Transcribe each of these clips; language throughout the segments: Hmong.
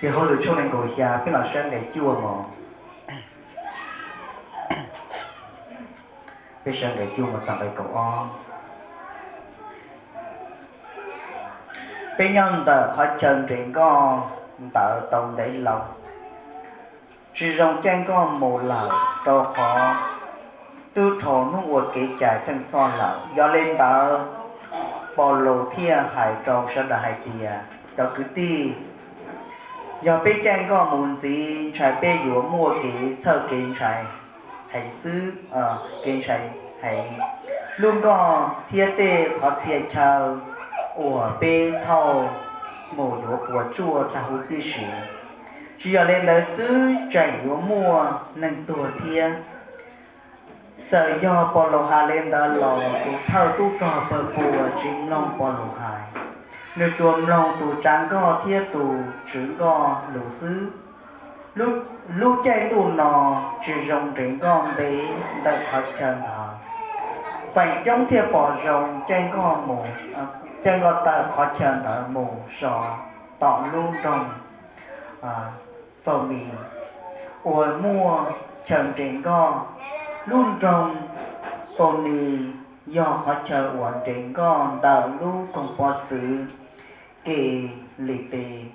Tiam hauj lwm tshooj nees nkaum xya peb los saib nqe cuaj mus. Peb saib nqe cuaj mus txog nqe kaum ob. Peb nyob ntawm qhov chaw nres nkoj ntawd tau ntev loo, tsis zoo caij nkoj mus lawm rau qhov twb dhau hnub ua kev cai theej txhoj lawm. Yog li ntawd, Paulus thiaj hais rau sawv daws hais tias, cov kwv tij, yog peb caij nkoj mus ntxiv ntshai peb yuav muaj kev txhawj kev ntshai heev xwb, kev ntshai heev. Lub nkoj thiab tej qhov txhia chaw uas peb thauj mus yuav puas tsuaj tag huv tib si. Tsis yog li ntawd xwb, tseem yuav muaj neeg tuag thiab. Txawm yog Paulus hais li ntawd los tus thawj tub rog pawg puas tsis mloog Paulus hais, nws tsuas mloog tus tsav nkoj thiab tus tswv nkoj lus xwb. Lub caij ntuj no tsis zoo nres nkoj ntev ntawm qhov chaw ntawd. Feem coob thiaj pom zoo caij nkoj mus, caij nkoj tawm qhov chaw ntawd mus so tom lub nroog Faunis uas muaj chaw nres nkoj. Lub nroog Faunis yog qhov chaw uas nres nkoj ntawm lub koog pov txwv Kelipes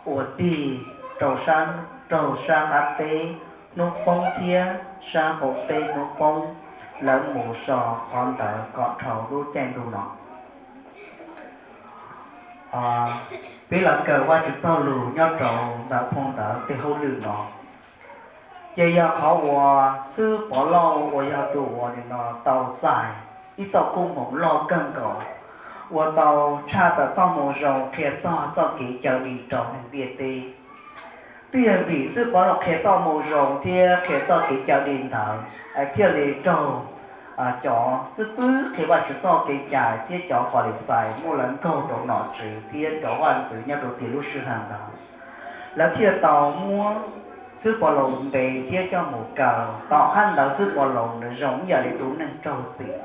uas tig rau sab, rau sab qab teb hnub poob thiab sab qaum teb hnub poob. Lawv mus so qhov ntawd kom dhau lub caij ntuj no. Peb los kawm Vajtswv txoj lus nyob rau ntawm phau ntawv tej hauj lwm no, ces yog qhov uas xib hwb Pov Lauj uas yog tus uas nim no tau txais ib txoj koob hmoov loj kawg nkaus, uas tau tshaj tawm txoj moo zoo qhia txog txoj kev cawm dim rau neeg ntiaj teb. Twb yog vim xib hwb Pov Lauj qhia txoj moo zoo thiab qhia txoj kev cawm dim ntawd, thiaj li raug cov xib hwb qhia Vajtswv txoj kev cai thiab cov Falixais muab lawv nkaug rau nom tswv thiab cov vaj ntxwv nyob rau tiam lub sij hawm ntawd. Lawv thiaj tau muab xib hwb Pov Lauj ntes thiab coj mus kaw. Tom qab ntawd xib hwb Pov Lauj nws zoo ib yam li tus neeg raug txim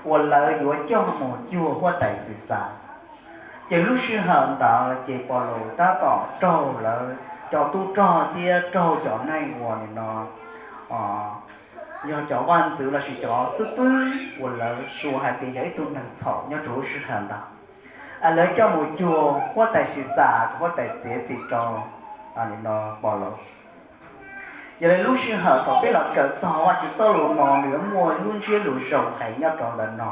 uas lawv yuav coj mus cuag huab tais Xixas. Ces lub sij hawm ntawd ces Pov Lauj tab tom raug lawv cov tub rog thiab raug cov neeg uas nim no yog cov vaj ntxwv lossis cov xib hwb uas lawv suas hais tias yog ib tug neeg txhaum nyob rau lub sij hawm ntawd. Lawv coj mus cuag huab tais Xixas, huab tais txiav txim rau nim no Pov Lauj. Yog li lub sij hawm thaum peb los kawm txog Vajtswv txoj lus no nws yuav muaj lub ntsiab lus zoo heev nyob rau ntawm no.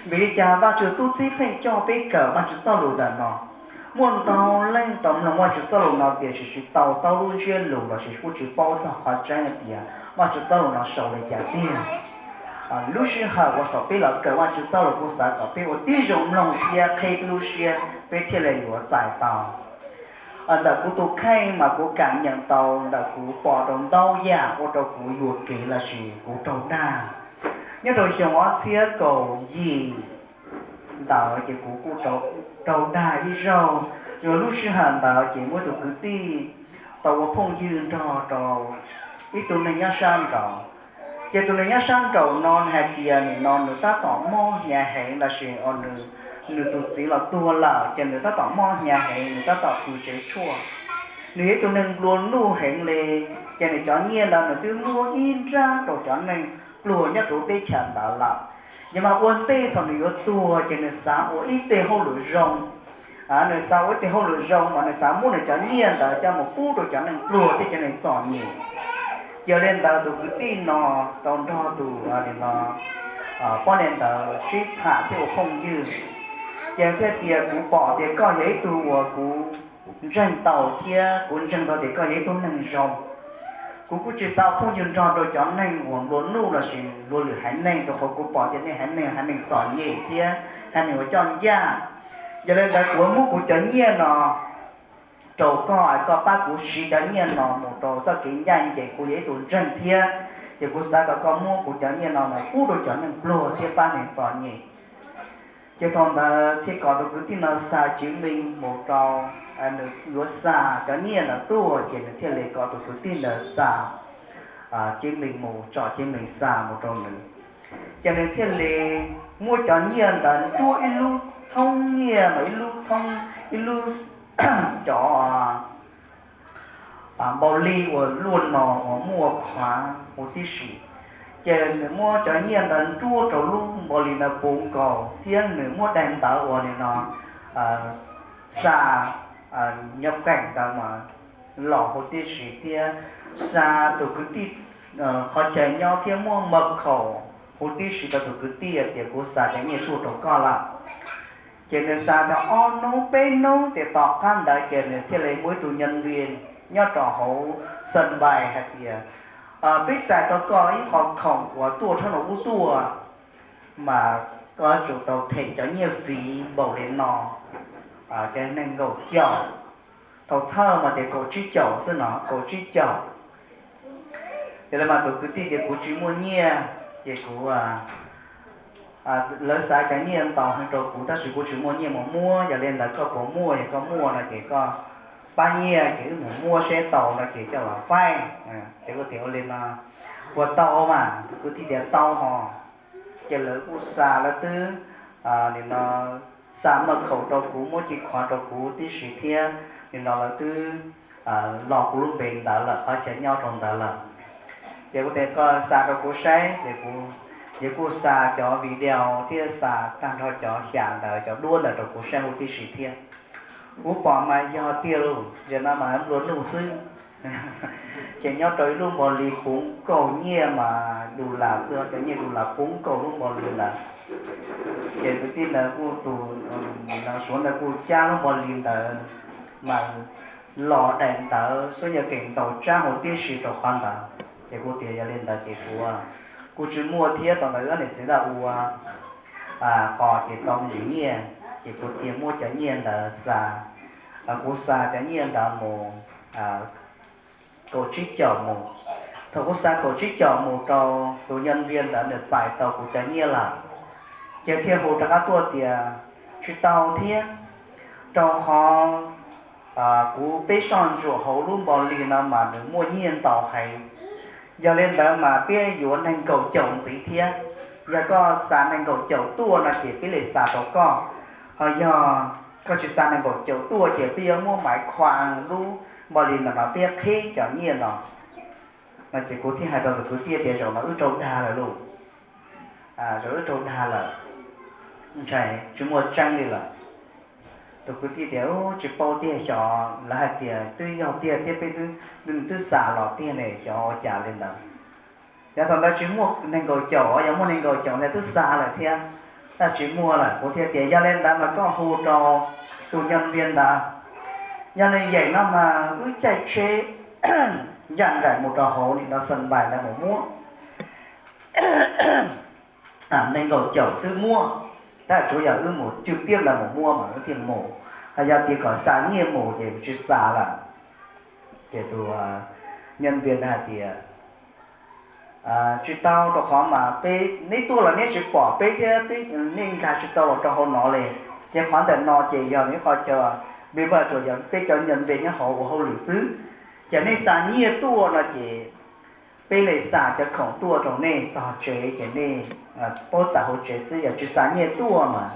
Vim li cas Vajtswv tub txib pheej coj peb kawm Vajtswv txoj lus ntawm no? Muaj ntau leej tau mloog Vajtswv txoj lus no tiam sis tsis to taub lub ntsiab lus lossis kuj tsis paub txog qhov tseeb hais tias Vajtswv txoj lus no sau li cas tiag. Lub sij hawm uas thaum peb los kawm Vajtswv txoj lus kuv xav kom peb ua tib zoo mloog thiab qhib lub siab peb thiaj li yuav txais tau. Ntawm kuv tus kheej mas kuv kam nyeem tau ntawm kuv pom rau ntau yam ua rau kuv yuam kev lossis kuv raug dag. Nyob rau xyoo ob txhiab kaum yim ntawd ces kuv kuj raug dag ib zaug. Yog lub sij hawm ntawd ces muaj ib tug kwv tij tau ua phooj ywg nrog rau ib tug neeg nyob sab nraud. Ces tus neeg nyob sab nraud no nws hais tias nim no nws tab tom mob hnyav heev lossis nws tus txiv los tuag lawm ces nws tab tom mob hnyav heev, nws tab tom tu tsev tshuaj. Nws yog ib tug neeg nplua nuj heev li, ces nws cov nyiaj ntawd nws twb muab ib nrab rau cov neeg pluag nyob rau lub teb chaws ntawd lawm. Yog mas ua ntej thaum nws yuav tuag ces nws xav ua ib teg hauj lwm zoo. Nws xav ua ib teg hauj lwm zoo mas nws xav muab nws cov nyiaj ntawd coj mus pub rau cov neeg pluag thiab cov neeg txom nyem. Yog li ntawd tus kwv tij no tau nrog tus poj niam ntawd sib tham thiab ua phooj ywg, ces thiaj tias kuv pom tias koj yog ib tug uas kuv ntseeg tau thiab kuv ntseeg tau tias koj yog ib tug neeg zoo. Kuv kuj tsis xav ua phooj ywg nrog rau cov neeg uas nplua nuj lossis luag lwm haiv neeg rau qhov kuv pom tias nej haiv neeg haiv neeg txom nyem thiab haiv neeg uas coj ncaj. Yog li ntawd kuv muab kuv cov nyiaj no rau koj, koj pab kuv siv cov nyiaj no mus rau txoj kev ncaj ncees, kuv yog ib tug ntseeg thiab, ces kuv xav kom koj muab kuv cov nyiaj no mus pub rau cov neeg pluag thiab pab neeg txom nyem. Ces thaum ntawd thiaj kom tus kwv tij no xa Cev Mees mus rau, nws yuav xa cov nyiaj ntawd tuaj, ces nws thiaj li kom tus kwv tij ntawd xa Cev Mees mus, tsom Cev Mees xa mus rau nws. Ces nws thiaj li muab cov nyiaj ntawd nruab ib lub thoob nyiaj mas ib lub thoob, ib lub, cov npaus li uas luaj no uas muaj qhuav huv tib si. Ces nws muab cov nyiaj ntawd nruab rau lub npaus li ntawd puv nkaus thiab nws muab daim ntawv uas nim no xa nyob keem ntawd mas los huv tib si thiab xa tus kwv tij qhov chaw nyob thiab muab mật khẩu huv tib si rau tus kwv tij hais tias kuv xa cov nyiaj tuaj rau koj lawm. Ces nws xa tau ob hnub peb hnub tias tom qab ntawd ces nws thiaj li muaj ib tug nhân viên nyob rau hauv sân bay hais tias peb txais tau koj ib qho khoom uas tuaj tshab no ub tuaj, mas koj yuav tsum tau them cov nyiaj fiv npaum li no, cov nees nkaum caum, thaum thawj mas tias kaum tsib caum xwb no, kaum tsib caum. Ces lawv mas tus kwv tij tias kuv tsis muaj nyiaj, ces kuv, lawv xa cov nyiaj ntau heev rau kuv tab sis kuv tsis muaj nyiaj mus muab, yog li ntawd koj puas muaj, yog koj muaj no ces koj pab nyiaj ces wb mus muab seb tau no ces coj los faib. Ces kuv tias ua li no puas tau mas, tus kwv tij tias tau hos. Ces lawv kuj xa, lawv twb nim no xa mật khẩu rau kuv, muab chìa khóa rau kuv tib si thiab nim no lawv twb los kuv lub npe ntawd lawm, qhov chaw nyob rau ntawd lawm. Ces kuv tias koj xa rau kuv saib, ces kuv, ces kuj xa cov video thiab xa tag nrho cov xya ntawd, cov duab ntawd rau kuv saib huv tib si thiab. Kuv pom mas yog tiag lauj, zaum no mas nplua nuj xwb. Ces nyob rau ib lub npaus lis puv nkaus nyiaj mas du las xwb, cov nyiaj du las puv nkaus lub npaus lis ntawd. Ces kwv tij ntawd kuj tus Suav ntawd kuj cab lub npaus lis ntawd mas los daim ntawv xwb, yog keem ntaus tsab huv tib si rau qhov ntawd. Ces kuv tias yog li ntawd ces kuv, kuv tsis muaj thiab, thaum ntawd wb niam txiv ntawd ua qos ces tau me ntsis nyiaj, ces kuv thiaj muab cov nyiaj ntawd xa, kuv xa cov nyiaj ntawd mus kaum tsib caum mus. Thaum kuv xa kaum tsib caum mus rau tus nhân viên ntawd nws txais tau kuv cov nyiaj lawm, ces thiaj hu rov qab tuaj tias tsis tau thiab, rau qhov kuv peb soj ntsuam hauv lub npaus lis no mas nws muaj nyiaj ntau heev. Yog li ntawd mas peb yuav nees nkaum caum ntxiv thiab. Yog koj xa nees nkaum caum tuaj no ces peb li xa rau koj, ho yog koj tsis xa nees nkaum caum tuaj ces peb yuav muab maiv khuam lub npaus lis ntawm no peb qhib cov nyiaj no. No ces kuv thiaj hais rau tus kwv tij tias zaum no wb raug dag lawm lauj, zaum wb raug dag lawm, ntshai tsis muaj tseeb li lawm. Tus kwv tij tias tsis paub tiag, xyov lawv hais tias twb yog tiag thiab peb twb, twb xa los tiag ne, xyov ua cas li ntawd. Yog thaum ntawd tsis muaj nees nkaum caum, yog muaj nees nkaum caum ntawd twb xa lawm thiab, tab sis tsis muaj lawm. Kuv thiaj tias yog li ntawd mas koj hu rau tus nhân viên ntawd, yog nws yeem no mas wb caij tsheb ncaj nraim mus rau hauv nim no sân bay ntawd mus muab. Nees nkaum caum twb muab, tab tsuav yog wb mus cwj tiab ntawd mus muab mas wb thiaj mus, ho yog tias kom xa nyiaj mus ces tsis xa lawm. Ces tus nhân viên hais tias tsis tau, rau qhov mas peb, neb tuaj los neb tsis pom peb thiab, peb, neb nkag tsis tau los rau hauv no li. Ces qhov ntawm no ces yog nws qhov chaw, vim mas tsuas yog peb cov nhân viên nyob hauv ua hauj lwm xwb. Ces neb xa nyiaj tuaj no ces peb li xa cov khoom tuaj rau neb txog tsev ces neb paub txais hauv tsev xwb, yog tsis xa nyiaj tuaj mas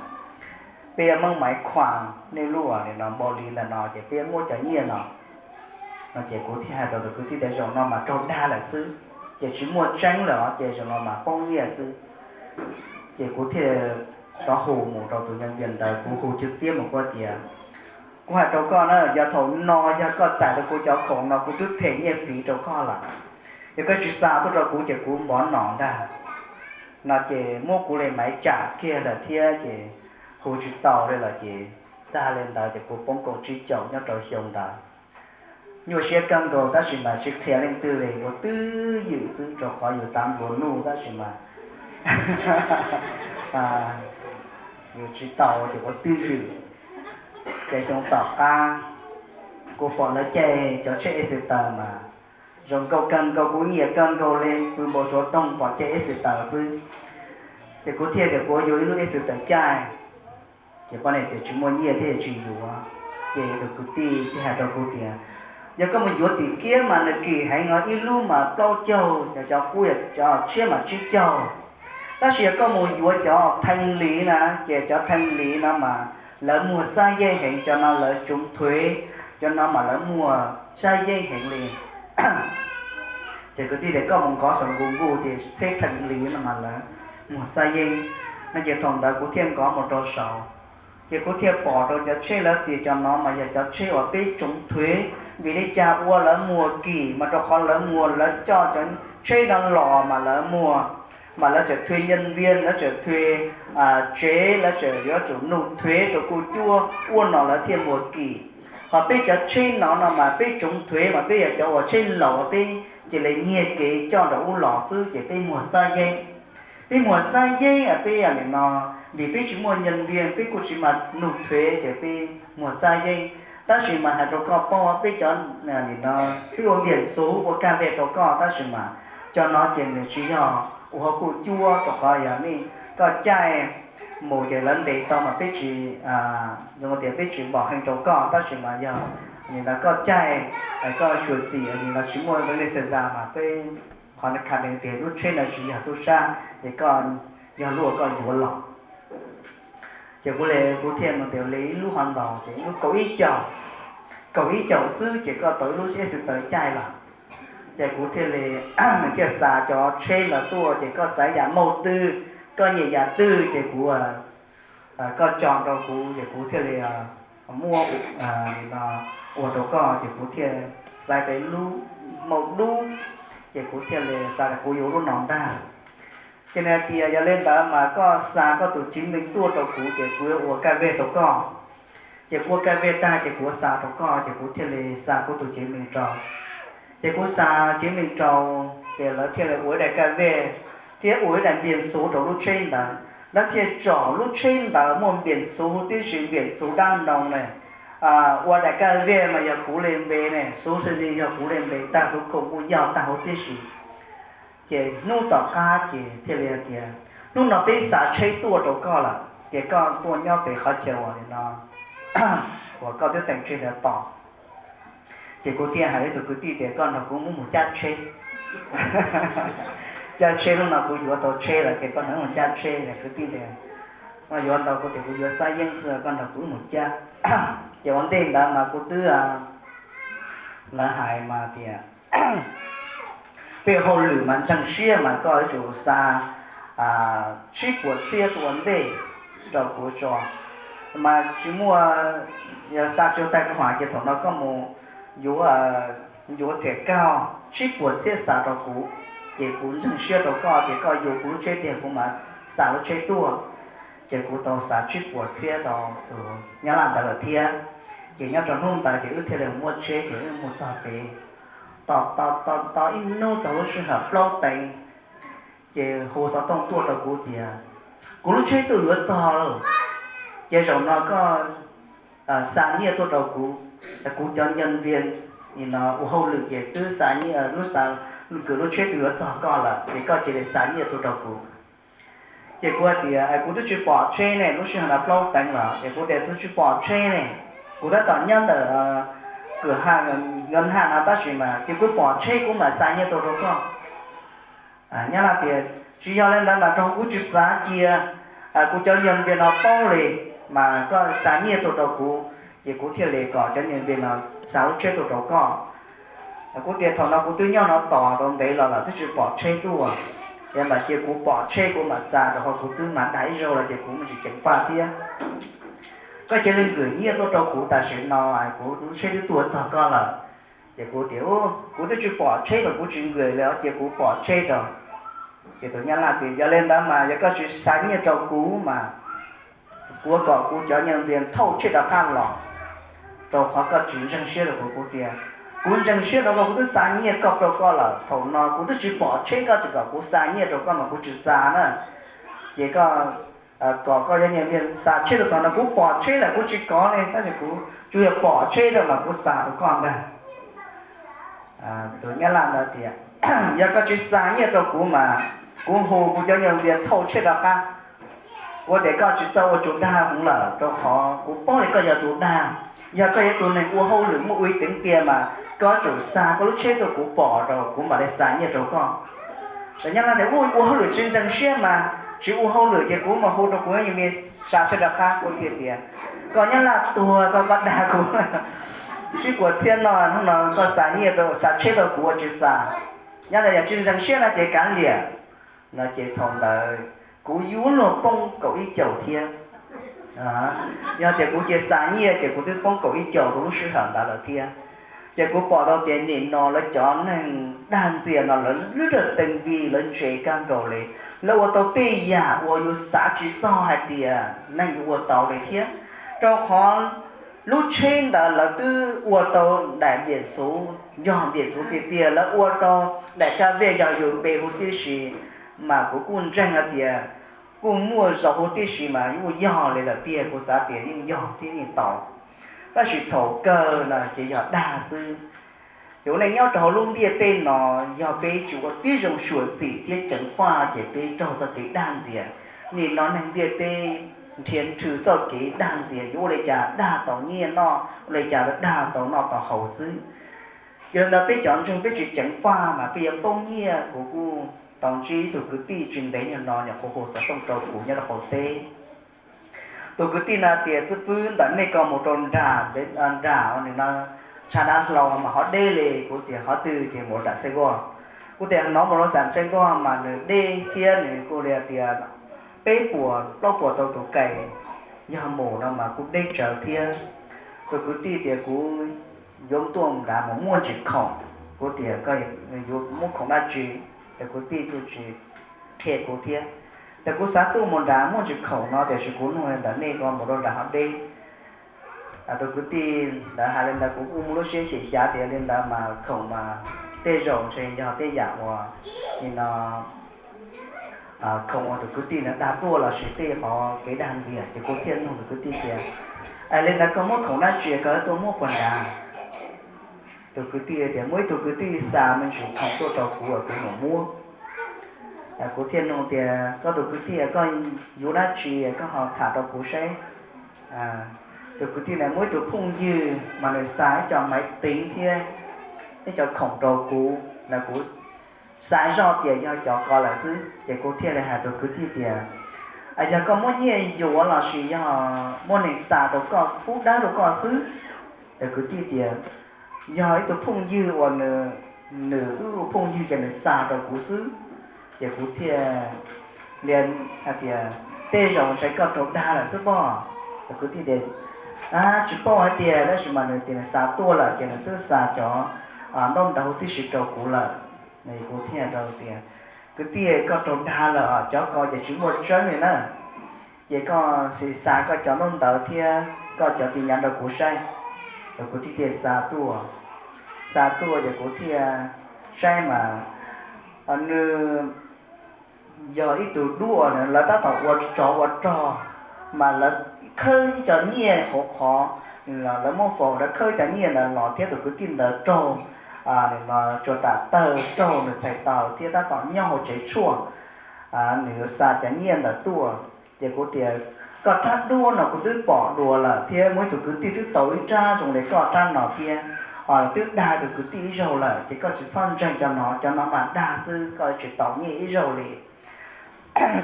peb yuav muab maiv khuam nej lub npaus lis ntawm no ces peb yuav muab cov nyiaj no. No ces kuv thiaj hais rau tus kwv tij tias zaum no mas raug dag lawm xwb, ces tsis muaj tseeb lawm os, ces zaum no mas poob nyiaj xwb. Ces kuv thiaj rov hu mus rau tus nhân viên ntawd, kuv hu cwj tiab mus kuv tias, kuv hais rau koj na, yog thaum no yog koj txais tau kuv cov khoom no kuv twb them nyiaj fiv rau koj lawm. Yog koj tsis xa tuaj rau kuv ces kuv npov nom ntag. No ces muab kuv li maiv tsam kiag lawm thiab ces hu tsis tau li lawm ces tag li ntawd ces kuv poob kaum tsib caum nyob rau xyoo ntawd. Nyuaj siab kawg nkaus tab sis mas tsis qhia leej twg li, ua twj ywm xwb rau qhov yus xav nplua nuj tab sis mas yus tsis tau ces ua twj ywm. Ces xyoo tom qab kuv pom lawv caij cov tsheb Exeter mas zoo nkauj kawg nkaus, kuv nyiam kawg nkaus li, pw npau suav toog pom caij Exeter xwb. Ces kuv thiaj tias kuv yuav ib lub Exeter caij. Ces poj niam tias tsis muaj nyiaj thiab tsis yuav. Ces tus kwv tij thiaj hais rau kuv tias, yog koj mus yuav tim kiab mas nws kim heev os, ib lub mas plaub caug, yog cov qub, yog cov tshiab mas tsib caug. Tab sis yog koj mus yuav cov thee lis na, ces cov thee lis no mas lawv muag xab yej heev, cov no lawv tsuv thuv, cov no mas lawv muag xab yeeb heev li. Ces kwv tij tias koj mus nkov saum Google ces tsheb theem li no mas lawv muag xab yeeb no. Ces thaum ntawd kuv thiaj nkov mus rau saud, ces kuv thiaj pom rau cov tsheb lawv tias cov no mas yog cov tsheb uas peb tsoov thuev. Vim li cas ua lawv muag kim? Mas rau qhov lawv muag, lawv coj cov tsheb no los mas lawv muag, mas lawv tseem thuê nhân viên, lawv tseem thuê tsev, lawv tseem yuav tsum nug thuev rau kuj cuab ua no lawv thiaj muag kim. Ho peb cov tsheb no no mas peb tsoov thuev mas peb yog cov uas tsheb laus, peb cia li nyiag kev coj nram ub los xwb ces peb muag xab yeeb. Peb muag xab yeeb, peb nim no, vim peb tsis muaj nhân viên, peb kuj tsis mas nug thuev ces peb muag xab yeeb. Tab sis mas hais rau koj paub, peb cov, nim no, peb ua npias xuv ua kaj vej rau koj, tab sis mas cov no ces nws tsis yog ua hauv kuj cuab, rau qhov yog nej, koj caij mus ces lawv ntes tau mas peb tsis, zoo tias peb tsis npom heev rau koj, tab sis mas yog nim no koj caij, koj suav txim nim no tsis muaj vaj lej xav mas peb, qhov no kha deev tias lub tsheb no tsis yog tub sab ces koj, yog lub uas koj yuav los. Ces kuv li, kuv thiaj mus tias li ib lub hov ntaus ces ib lub kaum ib caug, kaum ib caug xwb ces koj tau ib lub xib taws caij los. Ces kuv thiaj li, nws thiaj xa cov tsheb ntawd tuaj ces koj xav yam maum twg, koj nyiam yam twg ces kuv, koj tso rau kuv ces kuv thiaj li muab ua rau koj ces kuv thiaj xaiv tau ib lub maum dub, ces kuv thiaj li xav tias kuv yuav lub no ntag. Ces nws hais tias yog li ntawd mas koj xa koj tus chứng minh tuaj rau kuv ces kuv yuav ua kaj vej rau koj. Ces kuv ua kaj vej tag ces kuv xa rau koj ces kuv thiaj li xa kuv tus chứng minh rau. Ces kuv xa chứng minh rau, ces lawv thiaj li ua ib daim kaj vej thiab ua ib daim npias xuv rau lub tsheb ntawd. Lawv thiaj tsom lub tsheb ntawd muaj npias xuv huv tib si, npias xuv dab ntoo na. Ua daim kaj vej mas yog kuv li npe ne, xuv xwb li yog kuv li npe tag, xuv koom kuj yog tag huv tib si. Ces hnub tom qab ces thiaj li hais tias hnub no peb xa tsheb tuaj rau koj lawm ces koj tuaj nyob pem qhov chaw uas li no uas koj twb teem tseg ntawd tos. Ces kuv thiaj hais rau tus kwv tij tias koj nrog kuv mus cab tsheb, cab tsheb, hnub no kuv yuav tau tsheb lawm ces koj nrog mus cab tsheb. Kwv tij tias koj yuav ntau, kuv tias kuv yuav xab yeeb xwb, koj nrog kuv mus cab. Ces ua ntej ntawd mas kuv twb, lawv hais mas tias peb hauj lwm mas ntseeg siab mas koj yuav tsum xa tsib puas txhiab tuaj ua ntej rau kuv tso, mas tsis muaj, yog xa tsuas tais khuam ces thaum no koj mus yuav, yuav thiam kaug tsib puas txhiab xa rau kuv, ces kuv ntseeg siab rau koj ces koj yuav kuv lub tsheb tiag kuv mam xa lub tsheb tuaj. Ces kuv tau xa tsib puas txhiab rau tus nyab laj ntawd lawm thiab. Ces nyob rau hnub ntawd ces wb thiaj li muaj tsheb ces wb mus txog pem, tau ib hnub txog lub sij hawm plaub teev, ces hu xov tooj tuaj rau kuv tias kuv lub tsheb tuaj yuav txog lawm, ces zaum no koj xa nyiaj tuaj rau kuv, kuv cov nhân viên no ua hauj lwm ces twb xa nyiaj, lub xa, kwv lub tsheb tuaj yuav txog koj lawm ces koj cia li xa nyiaj tuaj rau kuv. Ces kuv hais tias kuv twb tsis pom tsheb ne, lub sij hawm ntawd plaub teev lawm ces kuv tias twb tsis pom tsheb ne, kuv tab tom nyob ntawm kwv ha, ngân hàng no tab sis mas ces kuv pom tsheb kuv mam xa nyiaj tuaj rau koj. Nyab laj tias tsis yog li ntawd mas rau kuv tsis xav cia kuv cov nhân viên no paub li, mas koj xa nyiaj tuaj rau kuv, ces kuv thiaj li kom cov nhân viên no xa lub tsheb tuaj rau koj. Kuv tias thaum no kuv twb nyob no tos tau ntev los lawm twb tsis pom tsheb tuaj, es mam cia kuv pom tsheb kuv mam xa, rau qhov kuv twb mag dag ib zaug los ces kuv tsis ceev faj thiab. Koj cia li kwv nyiaj tuaj rau kuv tam sim no, kuv lub tsheb twb tuaj txog koj lawm. Ces kuv tias kuv twb tsis pom tsheb mas kuv tsis kwv li os, cia kuv pom tsheb rau. Ces tus nyab laj tias yog li ntawd mas yog koj tsis xa nyiaj rau kuv mas kuv kom kuv cov nhân viên thauj tsheb rov qab los, rau qhov koj tsis ntseeg siab rau kuv. Kuv tias kuv ntseeg siab rau koj, kuv twb xa nyiaj koj rau koj lawm, thaum no kuv twb tsis pom tsheb koj tseem kom kuv xa nyiaj rau koj mas kuv tsis xa na. Ces koj kom koj cov nhân viên xa tsheb rau, thaum no kuv pom tsheb lawm kuv tsis kov li, tab sis kuv tsuas yog pom tsheb rau mas kuv xa rau koj ntag. Tus nyab laj ntawd tias yog koj tsis xa nyiaj rau kuv mas kuv hu kuv cov nhân viên thauj tsheb rov qab. Kuv tias koj tsis txhob ua tsum dag kuv lawm, rau qhov kuv paub tias koj yog tus dag. Yog koj yog tus neeg ua hauj lwm muaj uy tín tiag mas koj tsum xa koj lub tsheb tuaj kuv pom rau kuv mam li xa nyiaj rau koj. Tus nyab laj tias ua hauj lwm tsis ntseeg siab mas tsis ua hauj lwm ces kuv mam hu rau kuv cov nhân viên xa tsheb rov qab. Kuv thiaj tias koj nyab laj tuag, koj, koj dag kuv. Sib puas txhiab no, hnub no koj xa nyiaj rau, xa tsheb rau kuv ua tsis xa? Nyob tas yog tsis ntseeg siab no ces kav liam. No ces thaum ntawd kuv yuav luag poob kaum ib caum thiab. Yog tias kuv cia xa nyiaj ces kuv twb poob kaum ib caum rau lub sij hawm ntawd lawm thiab. Ces kuv pom tau tias nim no lawv cov neeg dag ntxias no lawv lub rag teev vij lawv ntse kawg nkaus li. Lawv ua tau tej yam uas yus xav tsis txog hais tias neeg yuav ua tau li thiab, rau qhov lub tsheb ntawd lawv twb ua tau daim npiam txuv, yog npiam txuv tiag tiag, lawv ua rau daim kab vej yog yus npe huv tib si, mas kuv kuj ntseeg hais tias kuj muaj zog huv tib si mas kuj yog li lawm tiag, kuv xav tias yeej yog thiab yeej tau. Tab sis thaum kawg no ces yog dag xwb. Ces ua neej nyob rau hauv lub ntiaj teb no, yog peb tsis ua tib zoo xyuam xim thiab ceev faj ces peb raug txoj kev dag ntxias. Nim no neeg ntiaj teb nrhiav nrhw txoj kev dag ntxias, yuav ua li cas dag tau nyiaj noj, ua li cas dag tau noj tau haus xwb. Yog li ntawd peb cov ntseeg peb tsis ceev faj mas peb yuav poob nyiaj. Kuv kuj tau ntsib ib tug kwv tij tsis ntev nyuag no nyuam qhuav hu xov tooj rau kuv nyob rau qaum teb. Tus kwv tij no tias, Xib fwb, ntawm nej ko mus rau nram, nram nws no tshav dav hlau mas ho deb li. Kuv tias, Qhov twg? Ces mus nram Xeeb Kuaj. Kuv tias, Hnov mus rau nram Xeeb Kuaj mas nws deb thiab nws kuj li tias peb puas plaub puas tau tus kais, yog mus no mas kuj deb tsawv thiab. Tus kwv tij tias, Kuv yuav tuaj nrad mus muaj ntsis khoom. Kuv tias, Koj yuav muab khoom dab tsi? Tus kwv tij kuj tsis qhia kuv thiab. Tes kuv xav tuaj mus nrad muaj ntsis khoom no tiam sis kuv nug li ntawd nej ko mus rau nrad ho deb. Tus kwv tij ntawd hais li ntawd kuv kuj muaj lub siab xyem xyav tias li ntawd mas khoom mas tej zaum ntshe yog tej yam uas, no, khoom uas tus kwv tij ntawd dag tuaj los sis tej qhov kev dag ntxias. Ces kuv thiaj nug tus kwv tij tias, Li ntawd koj muab khoom dab tsi koj tuaj muab puag nrad? Tus kwv tij tias, Muaj ib tug kwv tij xa me ntsis khoom tuaj rau kuv, kuv mus muab. Kuv thiaj nug tias, Koj tus kwv tij koj yuav dab tsi koj ho tham rau kuv seb. Tus kwv tij ntawd muaj ib tug phooj ywg mas nws xa ib co maiv teev thiab ib co khoom rau kuv na, kuv xav zoj tias yog cov ko lawm xwb. Ces kuv thiaj li hais rau kwv tij tias, Yog koj muab nyiaj yuav los sis yog muaj neeg xa rau koj pub dawb rau koj xwb? Tus kwv tij tias, Yog ib tug phooj ywg uas nws, nws wb phooj ywg ces nws xa rau kuv xwb. Ces kuv thiaj li hais tias, Tej zaum ntshe koj raug dag lawm xwb pob. Tus kwv tij tias, Tsis paub hais tias, tab sis mas nws tias nws xa tuaj lawm ces nws twb xa cov ntaub ntawv huv tib si rau kuv lawm. Kuv thiaj rau tias, Kwv tij, koj raug dag lawm, cov ko ces tsis muaj tseeb li na. Ces koj sim xa koj cov ntaub ntawv thiab koj cov tin nhắn rau kuv saib. Tus kwv tij thiaj xa tuaj. Xa tuaj ces kuv thiaj saib mas nws yog ib tug duab, lawv tab tom ua tsov ua rog, mas lawv khawb ib co nyiaj hauv qhov, lawv muab faus, lawv khawb cov nyiaj ntawd los thiab tus kwv tij ntawd raug, no, tsuas tam tawg raug nws txhais taw thiab tab tom nyob hauv tsev tshuaj. Nws yuav xa cov nyiaj ntawd tuaj. Ces kuv tias, Koj rab duab no kuv twb pom dua lawm thiab muaj ib tug kwv tij twb tau ib rab zoo li koj rab no thiab, twb dag tus kwv tij ib zaug lawm ces koj tsis txhob ntseeg cov no, cov no mas dag xwb, koj tsis tau nyiaj ib zaug li.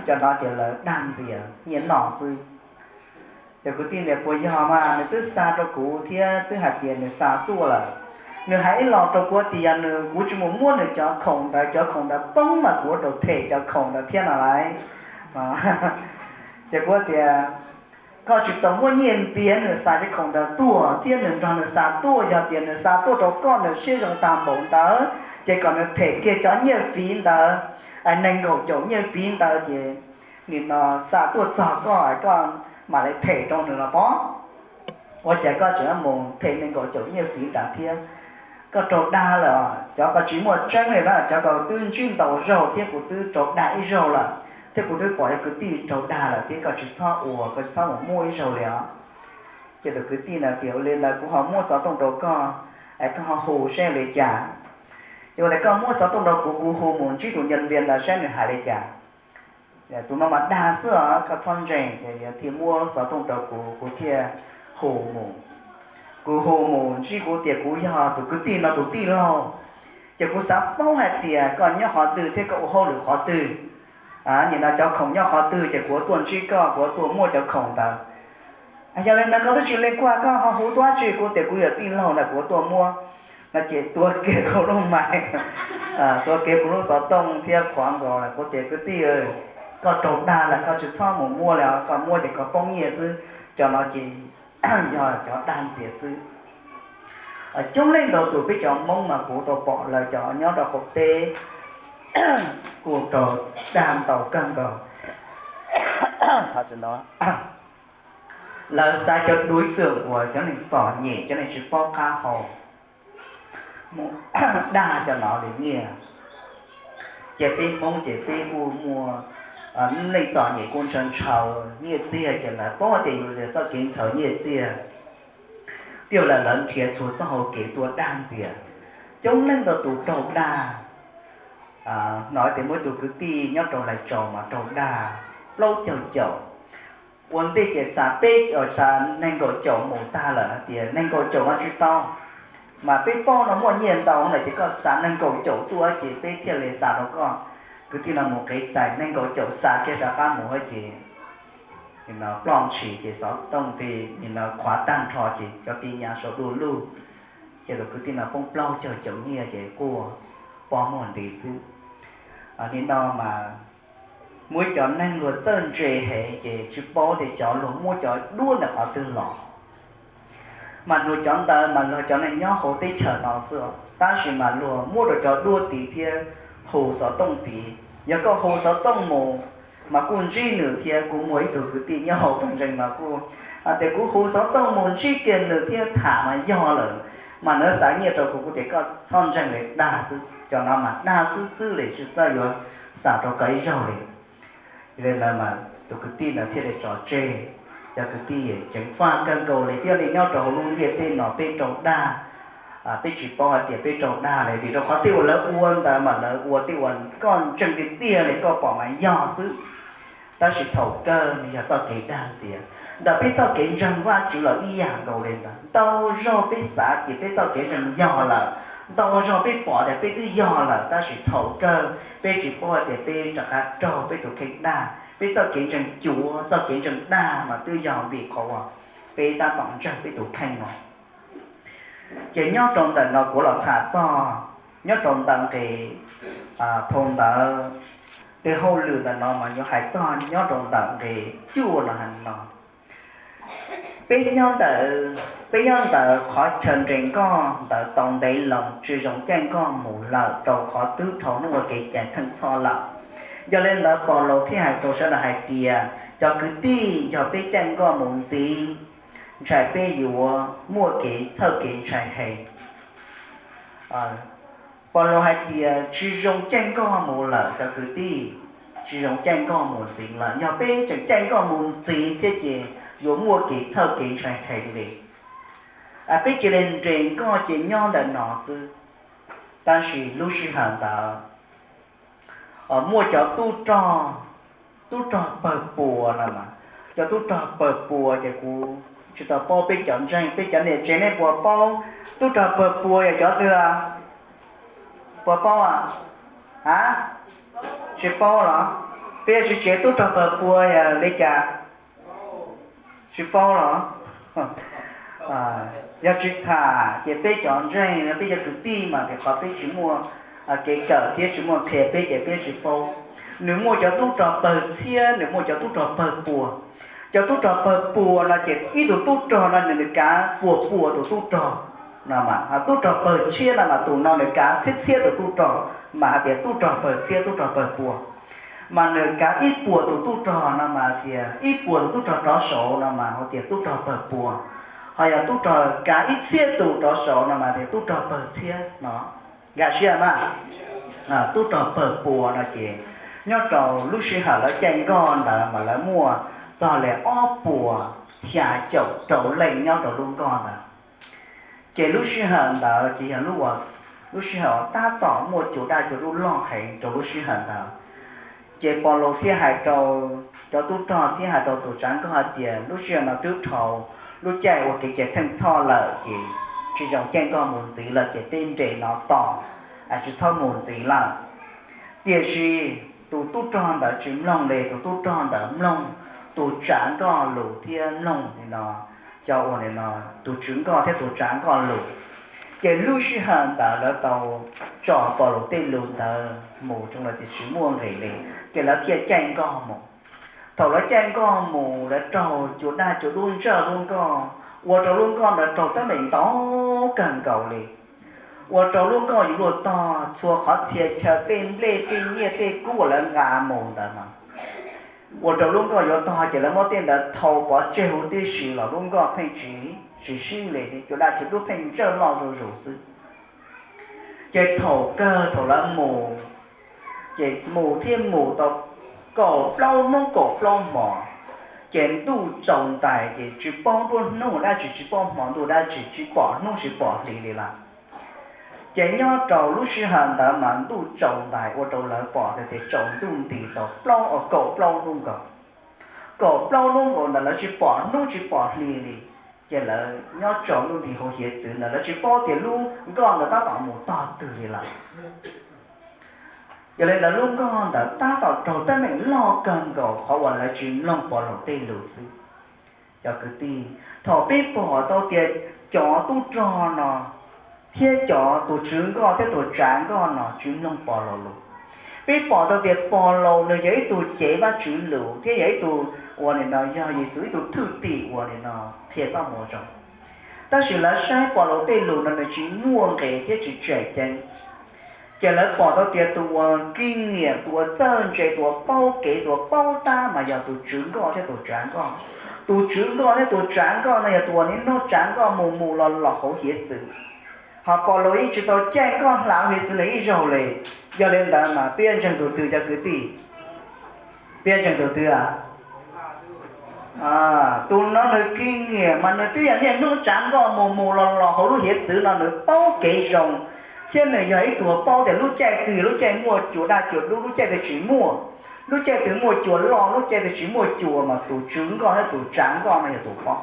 Cov no ces lawv dag ntxias nyiaj noj xwb. Ces kwv tij tias, Puas yog mas nws twb xa rau kuv thiab twb hais tias nws xa tuaj lawm. Nws hais ib los rau kuv tias yog nws, kuv tsis mus muab nws cov khoom ntawd, cov khoom ntawd poob mas kuv ua rau them cov khoom ntawd thiab no lauj. Ces kuv tias, Koj tsis tau muab nyiaj ntiav nws xa cov khoom ntawd tuaj thiab nws nrog nws xa tuaj, yog tias nws xa tuaj rau koj nws siab zoo tag npaum ntawd ces kom nws them kiag cov nyiaj fiv ntawd, nees nkaum caum nyiaj fiv ntawd ces nim no xa tuaj txog koj, koj mam li them rau nws los pob. Ua cas koj tseem mus them nees nkaum caum nyiaj fiv nrad thiab? Koj raug dag lawm, cov ko tsis muaj tseeb li na, cov ko twb ntsib ntau zaug thiab kuv twb raug dag ib zaug lawm, thiab kuv twb pom cov kwv tij raug dag lawm thiab, koj tsis txhob ua, koj tsis txhob mus muab ib zaug li os. Ces tus kwv tij na tias, Ua li ntawd kuv ho muab xov tooj rau koj, es koj ho hu seb li cas. Ces ua tias koj muab xov tooj rau kuv, kuv hu mus ntsib tus nhân viên ntawd saib nws hais li cas. Tus no mas dag xwb os, koj txhob ntseeg. Ces thiaj muab xov tooj rau kuv, kuv thiaj hu mus. Kuv hu mus ntsib, kuv tias kuv yog tus kwv tij no tus tij laug, ces kuv xav paub hais tias koj nyob qhov twg thiab koj ua hauj lwm qhov twg. Nim no cov khoom nyob qhov twg ces kuv tuaj ntsib koj, kuv tuaj muab cov khoom ntawd. Yog li ntawd koj twb tsis lees kuaj koj ho hu tuaj tsi? Kuv tias kuv yog tij laug na, kuv tuaj muab. No ces tuav kiag kuv lub mais, tuav kiag kuv lub xov tooj thiab qhuav nkaus lawm. Kuv tias kwv tij, koj raug dag lawm, koj tsis txhob mus muab li os, koj muab ces koj poob nyiaj xwb. Cov no ces yog cov dag ntxias xwb. Coob leej ntau tus peb cov Hmoob mas kuv tau pom lawv cov nyob rau qaum teb kuj raug dag ntau kawg nkaus. Lawv xa cov dub twm uas cov neeg txom nyem, cov neeg tsis paub qab hau mus dag cov no li nyiaj. Ces peb Hmoob ces peb kuj muaj, neeg txom nyem kuj ntshaw ntshaw nyiaj txiag, ces lawv paub tias yus txoj kev ntshaw nyiaj txiag. Twb yog lawv nrhiav txhua txoj hau kev tuaj dag ntxias. Coob leej ntau tus raug dag. Hnov tias muaj ib tug kwv tij nyob rau Lais Tsaus mas raug dag plaub caug caum. Ua ntej ces xa peb, xa nees nkaum caum mus tag lawm hais tias nees nkaum caum no tsis tau, mas peb paub no muaj nyiaj ntau lawm ces koj xa nees nkaum caum tuaj ces peb thiaj li xa rau koj. Kwv tij no mus qev txais nees nkaum caum xa kiag rov qab mus ces ploj ntshis ces xov tooj tej nim no qhuav tag nrho ces cov tij nyab sau du lug, ces tus kwv tij no poob plaub caug caum nyiaj ces quaj pog muag nti xwb. Nim no mas muaj ib cov neeg luag txawj ntse heev ces tsis paub tias cov luag muab cov duab ntawm qhov twg los. Mas luag cov ntawd mas luag cov neeg nyob hauv teb chaws no xwb, tab sis mas luag muab rau cov duab tid thiab hu xov tooj tid. Yog koj hu xov tooj mus mas kuj ntsib nws thiab. Kuv muaj ib tug kwv tij nyob hauv tog ntseeg no kuj hais tias kuv hu xov tooj mus ntsib kiag nws thiab tham mas yog lawm, mas nws xav nyiaj rau kuv, kuv tias koj txhob ntseeg li, dag xwb. Cov no mas dag xwb xwb li, tsis txawj yuav xam rau koj ib zaug li. Yog li ntawd mas tus kwv tij ntawd thiaj li tso tseg. Cov kwv tij ceev faj kawg nkaus li, peb ua neej nyob rau hauv lub ntiaj teb no peb raug dag, peb tsis paub hais tias peb raug dag li, vim rau qhov tej uas lawv ua ntawd mas lawv ua tej uas koj ntseeg tiag tiag li, koj pom mas yog xwb. Tab sis thaum kawg nws yog txoj kev dag ntxias. Ntawm peb txoj kev ntseeg Vajtswv los ib yam nkaus li ntawd. Ntau zaug peb xav tias peb txoj kev ntseeg yog lawm, ntau zaug peb pom tias peb twb yog lawm, tab sis thaum kawg peb tsis paub hais tias peb rov qab raug peb tus kheej dag, peb txoj kev ntseeg cuav, txoj kev ntseeg dag mas twb yog vim qhov uas peb tab tom ntseeg peb tus kheej no. Ces nyob rau ntawm no kuv los tham txog nyob rau ntawm nqe, phau ntawv, tes hauj lwm ntawm no mas yuav hais txog nyob rau ntawm nqe cuaj no hais no. Peb nyob ntawm, peb nyob ntawm qhov chaw nres nkoj ntawd tau ntev loo tsis zoo caij nkoj mus lawm rau qhov twb dhau hnub ua kev cai theej txhoj lawm. Yog li ntawd Paulus thiaj hais rau sawv daws hais tias cov kwv tij, yog peb caij nkoj mus ntxiv, ntshai peb yuav muaj kev txhawj kev ntshai heev. Paulus hais tias tsis zoo caij nkoj mus lawm cov kwv tij, tsis zoo caij nkoj mus ntxiv lawm. Yog peb tseem caij nkoj mus ntxiv thiab ces yuav muaj kev txhawj kev ntshai heev li. Peb cia li nres nkoj ces nyob ntawm no xwb. Tab sis lub sij hawm ntawd muaj cov tub rog, tub rog pawg puas no mas, cov tub rog pawg puas ces kuv tsis tau paub peb cov ntseeg, peb cov niam tsev nej puas paub tub rog pawg puas yog cov twg? Puas paub a? A, tsis paub los? Peb yuav tsis tsev tub rog pawg puas yog li cas? Tsis paub los? Yog tsis tham ces peb cov ntseeg, peb cov kwv tij mas vim qhov peb tsis muaj kev kawm thiab tsis muaj qhia peb ces peb tsis paub. Nws muaj cov tub rog pawg txhiab, nws muaj cov tub rog pawg puas. Cov tub rog pawg puas no ces ib tug tub rog no nws, nws kav puas puas tus tub rog no mas, tub rog pawg txhiab no mas tus no nws kav txhiab txhiab tus tub rog, mas hais tias tub rog pawg txhiab, tub rog pawg puas. Mas nws kav ib puas tus tub rog no mas tias ib puas tus tub rog rov saud no mas hais tias tub rog pawg puas. Ho yog tub rog kav ib txhiab tus rov saud no mas tias tub rog pawg txhiab no. Nkag siab mas, tub rog pawg puas no ces nyob rau lub sij hawm lawv caij nkoj ntawd mas lawv muaj txog li ob puas xya caum rau leej nyob rau lub nkoj ntawd. Ces lub sij hawm ntawd ces yog lub, lub sij hawm tab tom muaj cua daj cua dub loj heev rau lub sij hawm ntawd. Ces Paulus thiaj hais rau cov tub rog thiab hais rau tus tsav nkoj hais tias lub sij hawm no twb dhau lub caij ua kev cai theej txhoj lawm ces tsis zoo caij nkoj mus ntxiv lawm ces peb nres no tos, tsis txhob mus ntxiv lawm. Tiam sis tus tub rog ntawd tsis mloog li, tus tub rog ntawd mloog tus tsav nkoj lus thiab mloog li no, cov uas li no, tus tswv nkoj thiab tus tsav nkoj lus. Ces lub sij hawm ntawd lawv tau tso Paulus tej lus ntawd mus rau lawv tias tsis muaj nqis li, ces lawv thiaj caij nkoj mus. Thaum lawv caij nkoj mus, lawv raug cua daj cua dub ntsawj lub nkoj, ua rau lub nkoj ntawd raug teeb meem ntau kawg nkaus li, ua rau lub nkoj yuav luag tog, txhua qhov txhia chaw tej nplej tej nyiaj tej kub uas lawv nqa mus ntawd no, ua rau lub nkoj yuav tog, ces lawv muab tej ntawd thau pov tseg huv tib si los lub nkoj pheej tsis, tsis sib nqis li, cua daj cua dub pheej ntsawj loj zuj zus xwb. Ces thaum kawg thaum lawv mus, ces mus thiab mus tau kaum plaub hnub kaum plaub hmo, ces ntuj tsaus ntais, ces tsis paub nruab hnub dab tsi, tsis paub hmo ntuj dab tsi, tsis pom hnub tsis pom hli li lawm. Ces nyob rau lub sij hawm ntawd mas ntuj tsaus ntais ua rau lawv pom tias tsaus ntuj nti tau plaub, kaum plaub hnub nkaus. Kaum plaub hnub nkaus ntawd lawv tsis pom hnub tsis pom hli li, ces lawv nyob tsaus ntuj nti hauv hiav txwv ntawd, lawv tsis paub tias lub nkoj ntawd tab tom mus tog twg li lawm. Yog li ntawd lub nkoj ntawd tab tom raug teeb meem loj kawg nkaus qhov uas lawv tsis mloog Paulus tej lus xwb. Cov kwv tij, thaum peb pom tau tias cov tub rog no thiab cov tus tswv nkoj thiab tus tsav nkoj no tsis mloog Paulus lus, peb pom tau tias Paulus nws yog ib tug cev Vajtswv lus thiab yog ib tug uas nim no yog Yexus ib tug thwj tim uas nim no qhia txoj moo zoo. Tab sis lawv saib Paulus tej lus no nws tsis muaj nqis thiab tsis tseem ceeb. Ces lawv pom tau tias tus uas kij nyiam, tus uas txawj ntse, tus uas paub kev, tus uas paub tab mas yog tus tswv nkoj thiab tus tsav nkoj. Tus tswv nkoj thiab tus tsav nkoj no yog tus uas niaj hnub tsav nkoj mus mus los los hauv hiav txwv. Ho Paulus yeej tsis tau caij nkoj hla lub hiav txwv ntawd ib zaug li. Yog li ntawd mas peb yuav ntseeg tus twg cov kwv tij? Peb yuav ntseeg tus twg? Tus no nws kij nyiam mas nws twb yog niaj hnub tsav nkoj mus mus los los hauv lub hiav txwv no, nws paub kev zoo, thiab nws yog ib tug paub tias lub caij twg lub caij muaj cua daj cua dub, lub caij twg tsis muaj, lub caij twg muaj cua loj, lub caij twg tsis muaj cua, mas tus tswv nkoj thiab tus tsav nkoj no yog tus paub.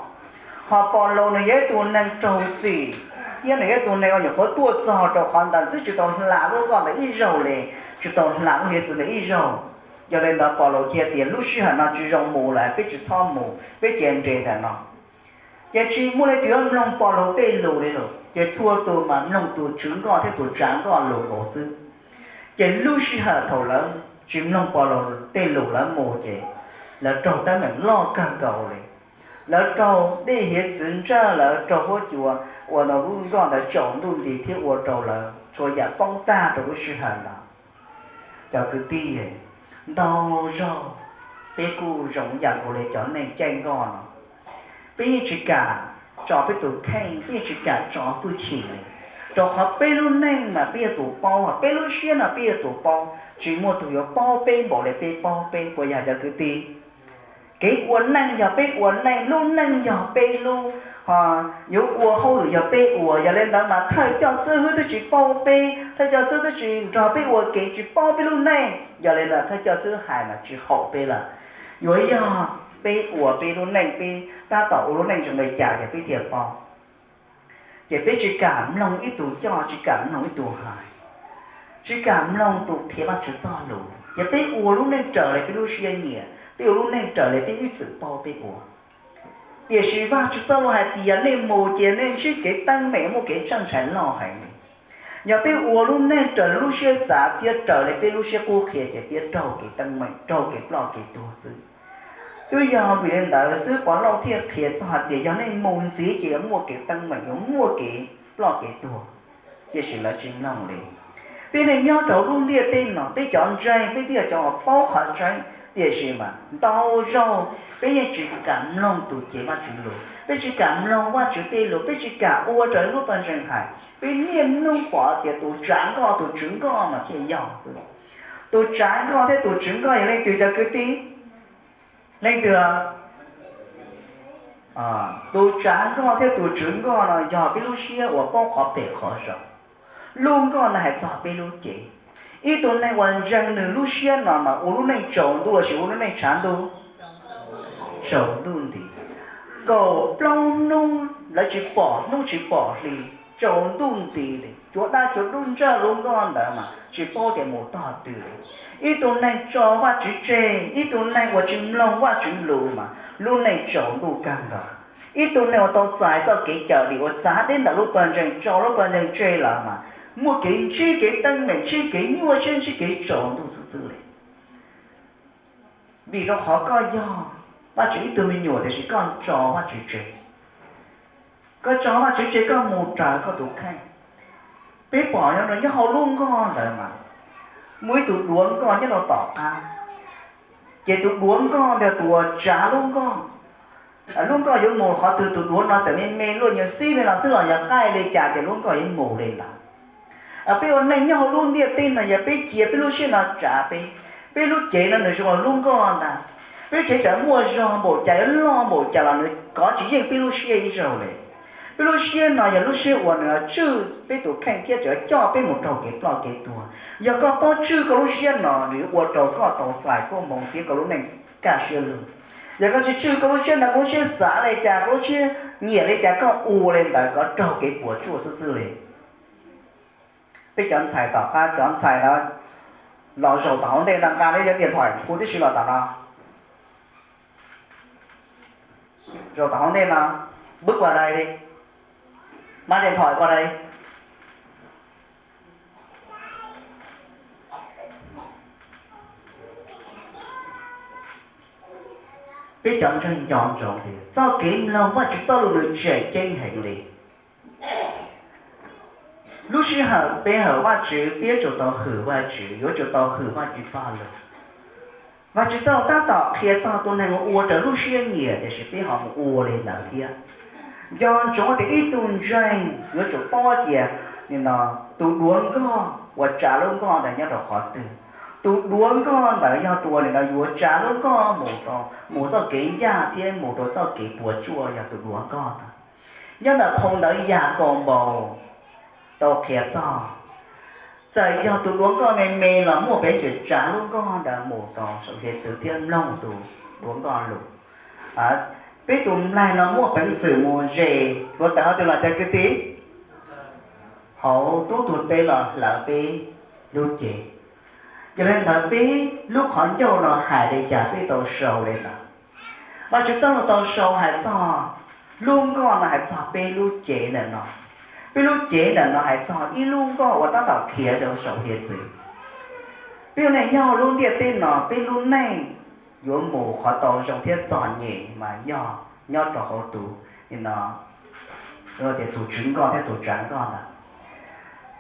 Ho Paulus nws yog ib tug neeg raug txim, thiab nws yog ib tug neeg uas nyuam qhuav tuaj txog rau qhov ntawd twb tsis tau hla lub nkoj ntawd ib zaug li, tsis tau hla lub hiav txwv ntawd ib zaug. Yog li ntawd Paulus qhia tias lub sij hawm no tsis zoo mus lawm, peb tsis txhob mus, peb cia nres ntawm no. Ces tsis muaj leej twg yuav mloog Paulus tej lus li lawm, ces txhua tus mas mloog tus tswv nkoj thiab tus tsav nkoj lus nkaus xwb. Ces lub sij hawm thaum lawv tsis mloog Paulus tej lus lawv mus ces lawv raug teeb meem loj kawg nkaus li. Lawv raug dej hiav txwv ntsawj, lawv raug huab cua ua rau lub nkoj ntawd tsaus ntuj nti thiab ua rau lawv txhua yam poob tag rau lub sij hawm ntawd. Cov kwv tij, ntau zaug peb kuj zoo yam nkaus li cov neeg caij nkoj no. Peb yeej tsis kam tso peb tus kheej, peb yeej tsis kam tso hwj chim li, rau qhov peb lub neej mas peb yog tus paub, peb lub siab no peb yog tus paub, tsis muaj tus yuav paub peb npaum li peb paub peb, puas yog cov kwv tij? Kev ua neej yog peb ua neej, lub neej yog peb lub, ho yuav ua hauj lwm yog peb ua. Yog li ntawd mas thawj coj xib hwb twb tsis paub peb, thawj coj xib hwb twb tsis nrog peb ua kev, tsis paub peb lub neej. Yog li ntawd thawj coj xib hwb hais mas tsis haum peb lawm. Yuav yog peb ua peb lub neej, peb tab tom ua lub neej zoo li cas ces peb thiaj paub. Ces peb tsis kam mloog ib tug coj, tsis kam mloog ib tug hais, tsis kam mloog tus qhia Vajtswv txoj lus, ces peb ua lub neej raws li peb lub siab nyiam, peb ua lub neej raws li peb ib txwm paub peb ua. Tiam sis Vajtswv txoj lus hais tias nej mus ces nej ntsib kev teeb meem, muaj kev txhawj ntshai loj heev li. Yog peb ua lub neej raws li lub siab xav thiab raws li peb lub siab qub qhia ces peb raug kev teeb meem, raug kev ploj kev tuag xwb. Twb yog vim li ntawd xwb Pov Lauj thiaj qhia txog hais tias yog nej mus ntxiv ces yuav muaj kev teeb meem, yuav muaj kev ploj kev tuag. Tiam sis lawv tsis mloog li. Peb neeg nyob rau lub ntiaj teb no, peb cov ntseeg peb twb yog cov uas paub qhov tseeb, tiam sis mas ntau zaug peb yeej tsis kam mloog tus cev Vajtswv lus, peb tsis kam mloog Vajtswv tej lus, peb tsis kam ua raws li lub pawg ntseeg hais. Peb niaj hnub pom tias tus tsav nkoj tus tswv nkoj mas thiaj yog xwb. Tus tsav nkoj thiab tus tswv nkoj yog leej twg cov kwv tij? Leej twg? Tus tsav nkoj thiab tus tswv nkoj no yog peb lub siab uas paub qhov phem qhov zoo. Lub nkoj no hais txog peb lub cev. Ib tug neeg uas ntseeg nws lub siab no mas ua lub neej tsaus ntuj lossis ua lub neej tshav ntuj? Tsaus ntuj nti. Kaum plaub hnub lawv tsis pom hnub tsis pom hli, tsaus ntuj nti li, cua dab cua dub ntsawj lub nkoj ntawd mas tsis paub tias mus tog twg li. Ib tug neeg tso Vajtswv tseg, ib tug neeg uas tsis mloog Vajtswv lus mas lub neej tsaus ntuj kawg nkaus. Ib tug neeg uas tau txais txoj kev cawm dim uas txav deb ntawm lub pawg ntseeg, tso lub pawg ntseeg tseg lawm mas muaj kev ntsib kev teeb meem, ntsib kev nyuaj siab, ntsib kev tsaus ntuj xwb xwb li. Vim rau qhov koj yog Vajtswv ib tug me nyuam tiam sis koj tso Vajtswv tseg. Koj tso Vajtswv tseg koj mus raws koj tus kheej. Peb pom nyob hauv lub nkoj ntawd mas muaj ib tug duav nkoj nyob rau tom qab, ces tus duav nkoj ntawd tus uas tsav lub nkoj. Lub nkoj yuav mus qhov twg tus duav no txawm me me luaj nyuag xib me no xwb los yog qaij li cas ces lub nkoj yuav mus li ntawd. Peb ua neej nyob hauv lub ntiaj teb no yog peb cia peb lub siab no tsav peb, peb lub cev no nws zoo li lub nkoj ntag. Peb lub cev txawm muaj zog npaum cas, loj npaum cas los nws kov tsis yeej peb lub siab ib zaug li. Peb lub siab no yog lub siab uas nws tswj peb tus kheej thiab tseem coj peb mus raug kev ploj kev tuag. Yog koj paub tswj koj lub siab no nws yuav ua rau koj tau txais koob hmoov thiab koj lub neej kaj siab lug. Yog koj tsis tswj koj lub siab no, koj lub siab xav li cas, koj lub siab nyiam li cas koj ua li ntawd kom raug kev puas tsuaj xwb xwb li. Peb cov ntxhais tom qab, cov ntxhais no los zaum tom hauv ntej no, nqa neb cov điện thoại hu tib si los tom no. Zaum tom hauv ntej no, bước qua đây đi, mang điện thoại qua đây. Peb cov ntseeg nco ntsoov tias txoj kev mloog Vajtswv txoj lus nws tseem ceeb heev li. Lub sij hawm peb hawm Vajtswv peb yuav tsum tau hwm Vajtswv, yuav tsum tau hwm Vajtswv txoj lus. Vajtswv txoj lus tab tom qhia txog tus neeg uas ua raws lub siab nyiam tiam sis peb ho mus ua li ntawd thiab. Nco ntsoov tias ib tug ntseeg yuav tsum paub tias tus duav nkoj uas tsav lub nkoj ntawd nyob rau qhov twg. Tus duav nkoj ntawd yog tus uas nim no yuav tsav lub nkoj mus rau, mus txoj kev ncaj thiab mus rau txoj kev puas tsuaj yog tus duav nkoj ntawd. Nyob ntawm phau ntawv Yakaunpaus tau qhia txog, txawm yog tus duav nkoj me me los muaj peev xwm tsav lub nkoj ntawd mus rau saum hiav txwv thiab mloog tus duav nkoj lus. Peb tus nplaig no muaj peev xwm mus zes hluav taws qhov twg los cov kwv tij? Hauv tub tuag teb los hlawv peb lub cev. Yog li ntawd peb lub qhov ncauj no hais li cas peb tau sau li ntawd. Vajtswv txoj lus tau sau hais txog lub nkoj no hais txog peb lub cev ntawm no. Peb lub cev ntawm no hais txog ib lub nkoj uas tab tom khiav rau saum hiav txwv. Peb ua neej nyob hauv lub ntiaj teb no peb lub neej yuav mus qhov tau zoo thiab txom nyem mas yog nyob rau hauv tus, tias tus tswv nkoj thiab tus tsav nkoj ntawd.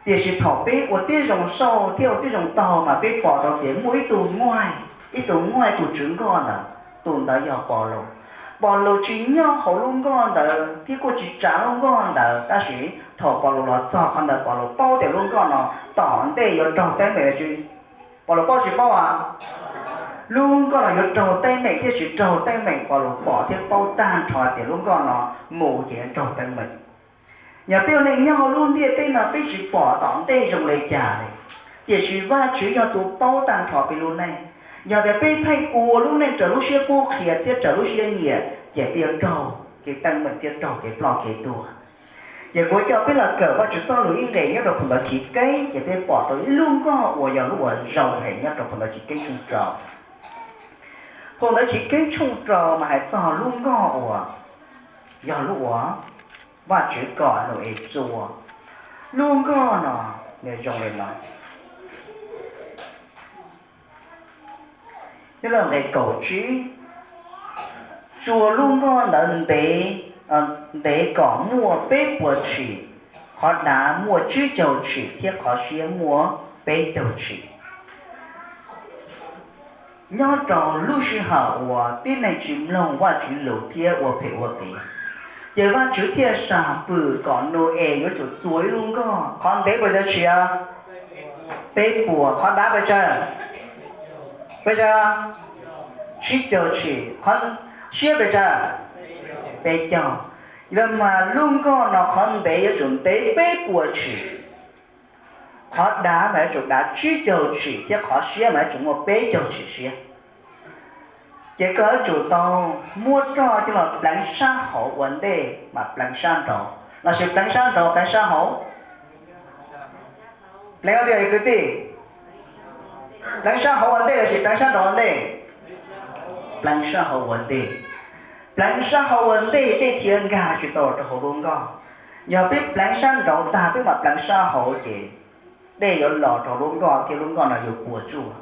Tiam sis thaum peb ua tib zoo xauj thiab ua tib zoo taug mas peb pom tau tias muaj ib tug nguaig, ib tug nguaig tus tswv nkoj ntawd, tus ntawd yog Paus Lus. Paus Lus tsis nyob hauv lub nkoj ntawd thiab kuj tsis tsav lub nkoj ntawd, tab sis thaum Paus Lus los txog qhov ntawd Paus Lus paub tias lub nkoj no tom ntej yuav raug teeb meem. Paus Lus paub tsis paub a? Lub nkoj no yuav raug teeb meem thiab tsis raug teeb meem Paus Lus pom thiab paub tag nrho tias lub nkoj no mus ces yuav raug teeb meem. Yog peb ua neej nyob hauv lub ntiaj teb no peb tsis pom tom ntej zoo li cas li, tiam sis Vajtswv yog tus paub tag nrho peb lub neej. Yog tias peb pheej ua lub neej raws lub siab qub qhia thiab raws lub siab nyiam ces peb yuav raug kev teeb meem thiab raug kev ploj kev tuag. Ces kuv coj peb los kawm Vajtswv txoj lus ib nqes nyob rau phau ntawv Chiv Keeb ces peb pom tau ib lub nkoj uas yog lub uas zoo heev nyob rau phau ntawv Chiv Keeb tshooj rau. Phau ntawv Chiv Keeb tshooj rau mas hais txog lub nkoj uas yog lub uas Vajtswv kom Nau-es txua. Lub nkoj no nws zoo li no. Nyob rau nqe kaum tsib, txua lub nkoj ntawd ntev, ntev kom muaj peb puas tshim, qhov dav muaj tsib caug tshim thiab qhov siab muaj peb caug tshim. Nyob rau lub sij hawm uas tib neeg tsis mloog Vajtswv lus thiab ua phem ua qias, ces Vajtswv thiaj sam fwm kom Nau-es yuav tsum txua ib lub nkoj. Qhov ntev pes tsawg tshim? Peb puas. Qhov dav pes tsawg? Pes tsawg? Tsib caug tshim. Qhov siab pes tsawg? Peb caug. Yog li mas lub nkoj no qhov ntev yuav tsum ntev peb puas tshim, qhov dav mas yuav tsum dav tsib caug tshim thiab qhov siab mas yuav tsum muaj peb caug tshim siab. Ces koj yuav tsum tau muab roj coj los pleev sab hauv ua ntej mas pleev sab nraud, Lossis pleev sab nraud pleev sab hauv? Pleev tiag kwv tij. Pleev sab hauv ua ntej lossis pleev sab nraud ua ntej? Pleev sab hauv ua ntej. Pleev sab hauv ua ntej dej thiaj nkag tsis tau rau hauv lub nkoj. Yog peb pleev sab nraud tag peb mam pleev sab hauv ces dej yuav los rau lub nkoj thiab lub nkoj no yuav puas tsuaj.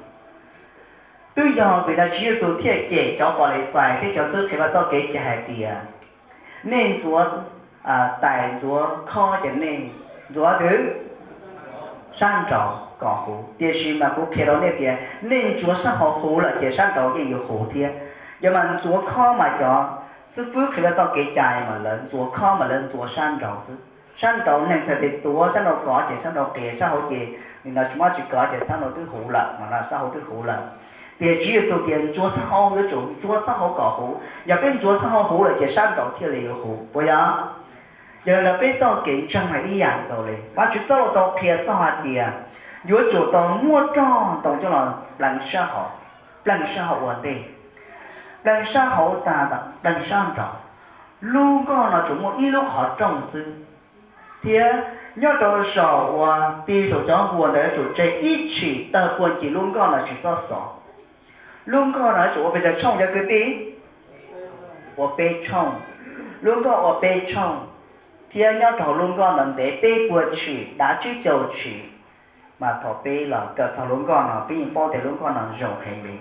Twb yog vim no Tswv Yexus thiaj cem cov Falixais thiab cov xib hwb qhia vaj txoj kev cai hais tias, nej ntxuav tais ntxuav khob ces nej ntxuav twg? Sab nraud kom huv. Tiam sis mas kuv qhia rau nej tias nej ntxuav sab hauv huv lawm ces sab nraud yeej yuav huv thiab. Yog mas ntxuav khob mas cov xib hwb qhia vaj txoj kev cai mas lawv ntxuav khob mas lawv ntxuav sab nraud xwb. Sab nraud neeg txhais tes tuav, sab nraud kov ces sab nraud qias, sab hauv ces nim no tsis muaj tsis kov ces sab nraud twb huv lawm no, sab hauv twb huv lawm. Tiam sis Tswv Yexus tias ntxuav sab hauv, yuav tsum ntxuav sab hauv kom huv. Yog peb ntxuav sab hauv huv lawm ces sab nraud thiaj li yuav huv, puas yog? Yog li ntawd peb txoj kev ntseeg mas ib yam nkaus li. Vajtswv txoj lus tau qhia txog hais tias yuav tsum tau muaj roj ntoo coj los pleev sab hauv, pleev sab hauv ua ntej. Pleev sab hauv tas pleev sab nraud, lub nkoj no tsuas muaj ib lub qhov rooj xwb, thiab nyob rau saum uas ti saum cov npuas ntawd yuav tsum tseg ib tshim tawg puag ncig lub nkoj no tsis txhob xov. Lub nkoj no yuav tsum ua pes tsawg tshooj cov kwv tij? Ua peb tshooj. Lub nkoj ua peb tshooj, thiab nyob rau hauv lub nkoj no ntev peb puas tshim, dav tsib caug tshim. Mas thaum peb los kawm txog lub nkoj no peb yeej paub tias lub nkoj no zoo heev li.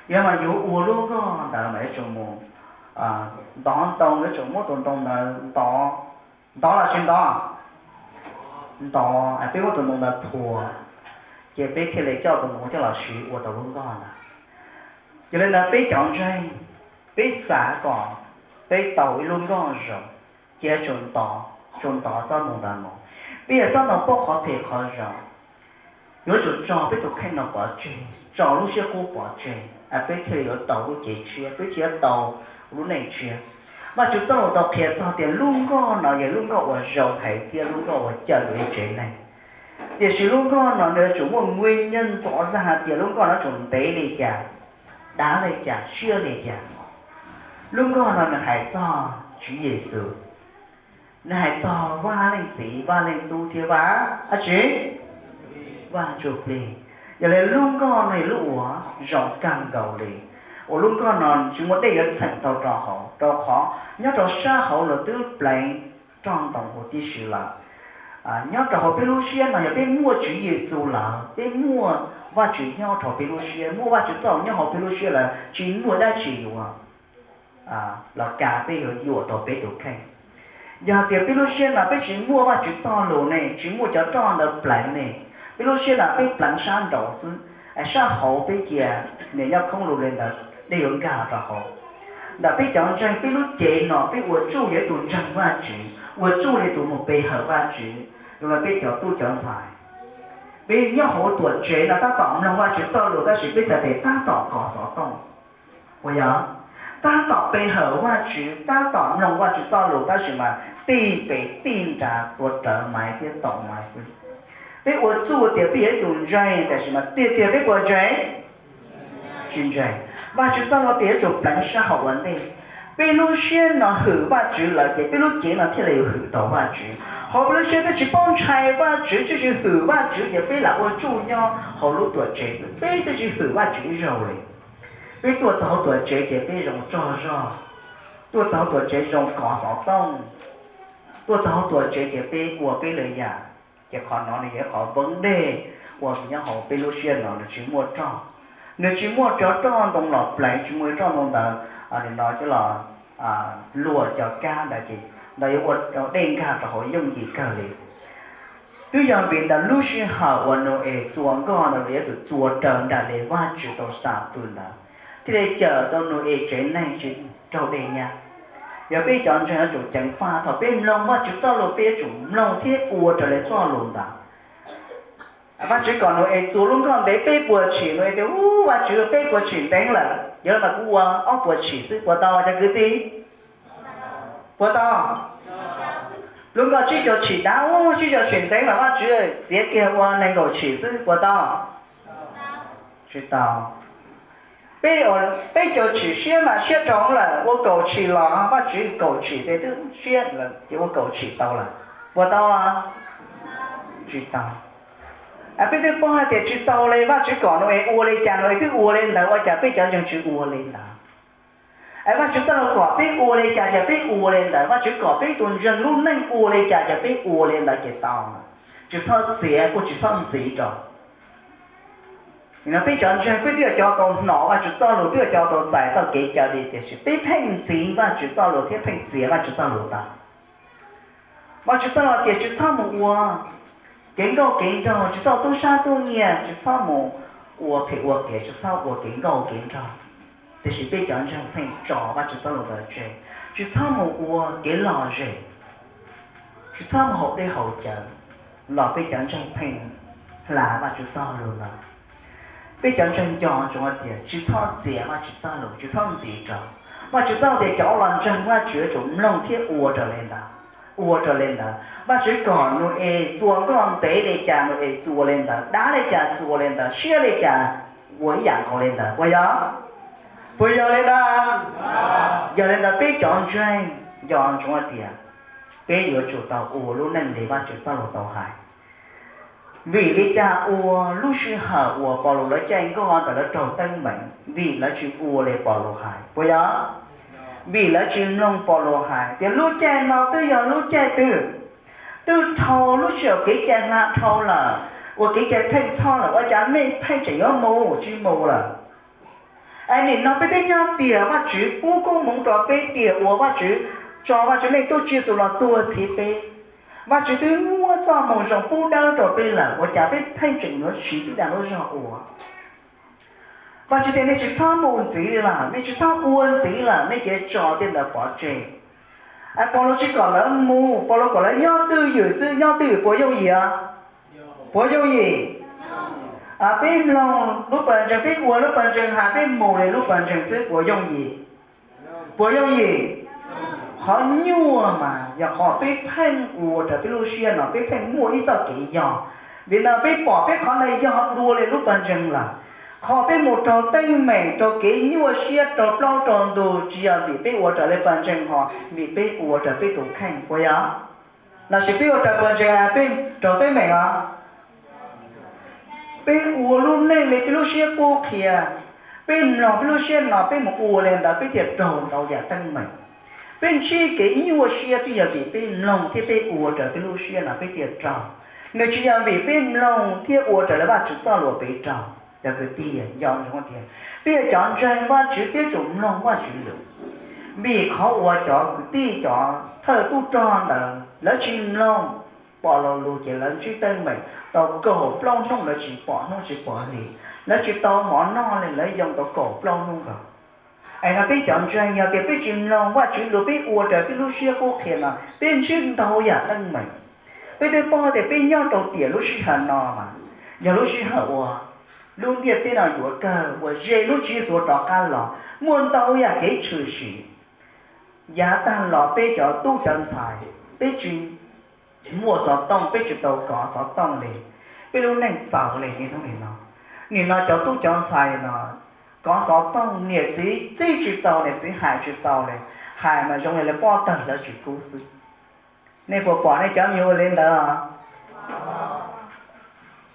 Yog mas yuav ua lub nkoj ntawd mas yuav tsum mus ntov ntoo, yuav tsum muab tus ntoo ntawd ntov. Ntov los tsis ntov? Ntov, peb muab tus ntoo ntawd phua, ces peb thiaj li coj tus ntoo coj los siv ua tau lub nkoj ntawd. Yog li ntawd peb cov ntseeg, peb xav kom peb tau ib lub nkoj zoo, ces yuav tsum ntov, tsum ntov txoj ntoo ntawd mus. Peb yog txoj ntoo paub qhov phem qhov zoo, yuav tsum tso peb tus kheej no pov tseg, tso lub siab qub pov tseg, peb thiaj li yuav tau lub cev tshiab, peb thiaj yuav tau lub neej tshiab. Vajtswv txoj lus tau qhia txog tias lub nkoj no yog lub nkoj uas zoo heev thiab lub nkoj uas cawm lub tsev neeg. Tiam sis lub nkoj no nws yuav tsum muaj nqi nyej ntxov zaj hais tias lub nkoj no yuav tsum ntev li cas, dav li cas, siab li cas. Lub nkoj no nws hais txog Tswv Yexus, nws hais txog Vaj Leej Txiv, Vaj Leej Tub thiab Vaj, dab tsi? Vaj Ntsuj Plig. Yog li lub nkoj no yog lub uas zoo kawg nkaus li, uas lub nkoj no tsis muaj dej yuav txheem tau rau hauv, rau qhov nyob rau sab hauv los twb pleev roj ntoo huv tib si lawm. Nyob rau hauv peb lub siab no yog peb muaj Tswv Yexus lawm, peb muaj Vajtswv nyob rau peb lub siab, muaj Vajtswv txoj lus nyob hauv peb lub siab lawm, tsis muaj dab tsi yuav los kav peb, yuav yuam tau peb tus kheej. Yog tias peb lub siab no peb tsis muaj Vajtswv txoj lus ne, tsis muaj cov roj ntawd pleev ne, peb lub siab no peb pleev sab nraud xwb, sab hauv peb cia nws nyob khoob lug li ntawd, dej yuav nkag rau hauv. Ntawm peb cov ntseeg peb lub cev no peb ua tsuj yog ib tug ntseeg Vajtswv, ua tsuj li tus mus pe hawm Vajtswv, zoo li peb cov tub cov ntxhais. Peb nyob hauv tuam tsev no tab tom mloog Vajtswv txoj lus tab sis peb txhais tes tab tom kov xov tooj. Puas yog? Tab tom pe hawm Vajtswv, tab tom mloog Vajtswv txoj lus tab sis mas tij pem tij nra tuav rawv maiv thiab tau maiv xwb. Peb ua txuj tias peb yog ib tug ntseeg tab sis mas tiag tiag peb puas ntseeg? Tsis ntseeg. Vajtswv txoj lus tias yuav tsum pleev sab hauv ua ntej. Peb lub siab no hwm Vajtswv lawm ces peb lub cev no thiaj li yuav hwm tau Vajtswv. Hos peb lub siab twb tsis paub ntshai Vajtswv, twb tsis hwm Vajtswv ces peb lam ua tsuj nyob hauv lub tuam tsev xwb, peb twb tsis hwm Vajtswv ib zaug li. Peb tuaj txog hauv tuam tsev ces peb zoo tsaug zog, tuaj txog hauv tuam tsev zoo kov xov tooj, tuaj txog hauv tuam tsev ces peb ua peb lwm yam. Ces qhov no nws yog ib qhov veev dej uas nyob hauv peb lub siab no nws tsis muaj roj, nws tsis muaj cov roj ntoo los pleev, tsis muaj roj ntoo ntawd no coj los luam cov kab ntawd ces ntawd yuav ua dej nkag rau hauv yooj yim kawg li. Twb yog vim ntawd lub sij hawm uas Nau-es txua nkoj ntawd yuav tsum txua raws nraim li Vajtswv tau xam fwm ntawd, thiaj li cawm tau Nau-es tsev neeg tsis raug dej nyab. Yog peb cov ntseeg yuav tsum ceev faj thaum peb mloog Vajtswv txoj lus peb yuav tsum mloog thiab ua raws li txoj lus ntawd. Vajtswv kom Nau-es txua lub nkoj ntev peb puas tshim, Nau-es tias, Ub, Vajtswv, peb puas tshim ntev lawm, yog li mas kuv ua ob puas tshim xwb puas tau cov kwv tij? Puas tau? Lub nkoj tsib caug tshim dav, ub, tsib caug tshim ntev lawm Vajtswv, txiav kiag ua nees nkaum tshim xwb puas tau? Tsis tau. Peb, peb cov tshwm siab mas siab dhau lawm, ua kaum tshim los Vajtswv kaum tshim tes twb siab lawm ces ua kaum tshim tau lawm. Puas tau? Tsis tau. Peb twb paub hais tias tsis tau li, Vajtswv kom Nau-es ua li cas Nau-es twb ua li ntawd, ua cas peb cov ntseeg tsis ua li ntawd? Es Vajtswv txoj lus kom peb ua li cas ces peb ua li ntawd, Vajtswv kom peb tus ntseeg lub neej ua li cas ces peb ua li ntawd ces tau. Tsis txhob txiav kuj tsis txhob ntxiv rau. Peb cov ntseeg peb twb yog cov tau hnov Vajtswv txoj lus, twb yog cov tau txais txoj kev cawm dim, tiam sis peb pheej ntxiv Vajtswv txoj lus thiab pheej txiav Vajtswv txoj lus tag. Vajtswv txoj lus tias tsis txhob mus ua kev nkauj kev nraug, tsis txhob tub sab tub nyiag, tsis txhob mus ua phem ua qias, tsis txhob ua kev nkauj kev nraug. Tiam sis peb cov ntseeg pheej tso Vajtswv txoj lus ntawd tseg, tsis txhob mus ua kev lom zem, tsis txhob mus haus dej haus cawv, los peb cov ntseeg pheej hla Vajtswv txoj lus lawm. Peb cov ntseeg nco ntsoov tias tsis txhob txiav Vajtswv txoj lus, tsis txhob ntxiv rau. Vajtswv txoj lus tias cov uas los ntseeg Vajtswv yuav tsum mloog thiab ua raws li ntawd, ua raws li ntawd. Vajtswv kom Nau-es txua nkoj ntev li cas Nau-es txua li ntawd, dav li cas txua li ntawd, siab li cas ua ib yam nkaus li ntawd, puas yog? Puas yog li ntawd? Yog li ntawd peb cov ntseeg nco ntsoov tias peb yuav tsum tau ua lub neej li Vajtswv txoj lus tau hais. Vim li cas ua lub sij hawm uas Paulus lawv caij nkoj ntawm lawv raug teeb meem? Vim lawv tsis ua li Paulus hais, puas yog? Vim lawv tsis mloog Paulus hais tias lub caij no twb yog lub caij twg, twb dhau lub sij hawm kev cai hla dhau lawm, uas kev cai theej txhoj lawm, ua cas nej pheej tseem yuav mus tsis mus lawm? Es nim no peb twb nyob tiag, Vajtswv pub koob hmoov rau peb tiag uas Vajtswv tso Vajtswv Leej Tub Tswv Yexus los tuag txhiv peb. Vajtswv twb muab txoj moo zoo pub dawb rau peb lawm, ua cas peb pheej tseem yuav siv peb dag lub zog ua? Vajtswv tias nej tsis txhob mus ntxiv li lawm, nej tsis txhob ua ntxiv lawm, nej cia tso tej ntawd pov tseg. Es Paulus tsis kom lawv mus, Paulus kom lawv nyob twj ywm xwb, nyob twj ywm puas yooj yim? Puas yooj yim? Peb mloog lub pawg ntseeg, peb ua lub pawg ntseeg hais, peb mus li lub pawg ntseeg xwb puas yooj yim? Puas yooj yim? Qhov nyuaj mas yog qhov peb pheej ua raws peb lub siab no, peb pheej muaj ib txoj kev yog. Vim ntawd peb pom peb qhov ntawd yog dua li lub pawg ntseeg lawm. Qhov peb mus raug teeb meem, raug kev nyuaj siab, raug plaub raug ntug, tsis yog vim peb ua raws li pawg ntseeg, ho vim peb ua raws peb tus kheej, puas yog? Lossis peb ua raws pawg ntseeg, peb raug teeb meem os? Peb ua lub neej li peb lub siab qhuab qhia, peb mloog peb lub siab no, peb mus ua li ntawd peb thiaj raug ntau yam teeb meem. Peb ntsib kev nyuaj siab twb yog vim peb mloog thiab peb ua raws peb lub siab no peb thiaj raug. Nws tsis yog vim peb mloog thiab ua raws li Vajtswv txoj lus peb raug. Cov kwv tij, nco ntsoov tias peb yog cov ntseeg Vajtswv peb tsum mloog Vajtswv lus. Vim qhov uas cov kwv tij, cov thawj tub rog ntawd lawv tsis mloog Paulus lus ces lawv ntsib teeb meem tau kaum plaub hnub lawv tsis pom hnub tsis pom hli, lawv tsis tau mov noj li lawv yoo tau kaum plaub hnub nkaus. Es no peb cov ntseeg yog tias peb tsis mloog Vajtswv lus, peb ua raws peb lub siab qhuab qhia no peb ntsib ntau yam teeb meem. Peb twb paub tias peb nyob rau tiam lub sij hawm no mas yog lub sij hawm uas lub ntiaj teb no yuav kawg, uas ze hnub Tswv Yexus rov qab los, muaj ntau yam kev tshwm sim. Yav tag los peb cov tub cov ntxhais peb tsis muaj xov tooj, peb tsis tau kov xov tooj li, peb lub neej txawv li niaj hnub nim no. Nim no cov tub cov ntxhais no kov xov tooj, niam txiv txib tsis tau, niam txiv hais tsis tau li, hais mas zoo li lawv pob tawg lawv tsis kub xwb. Nej puas pom nej cov me nyuam ua li ntawd?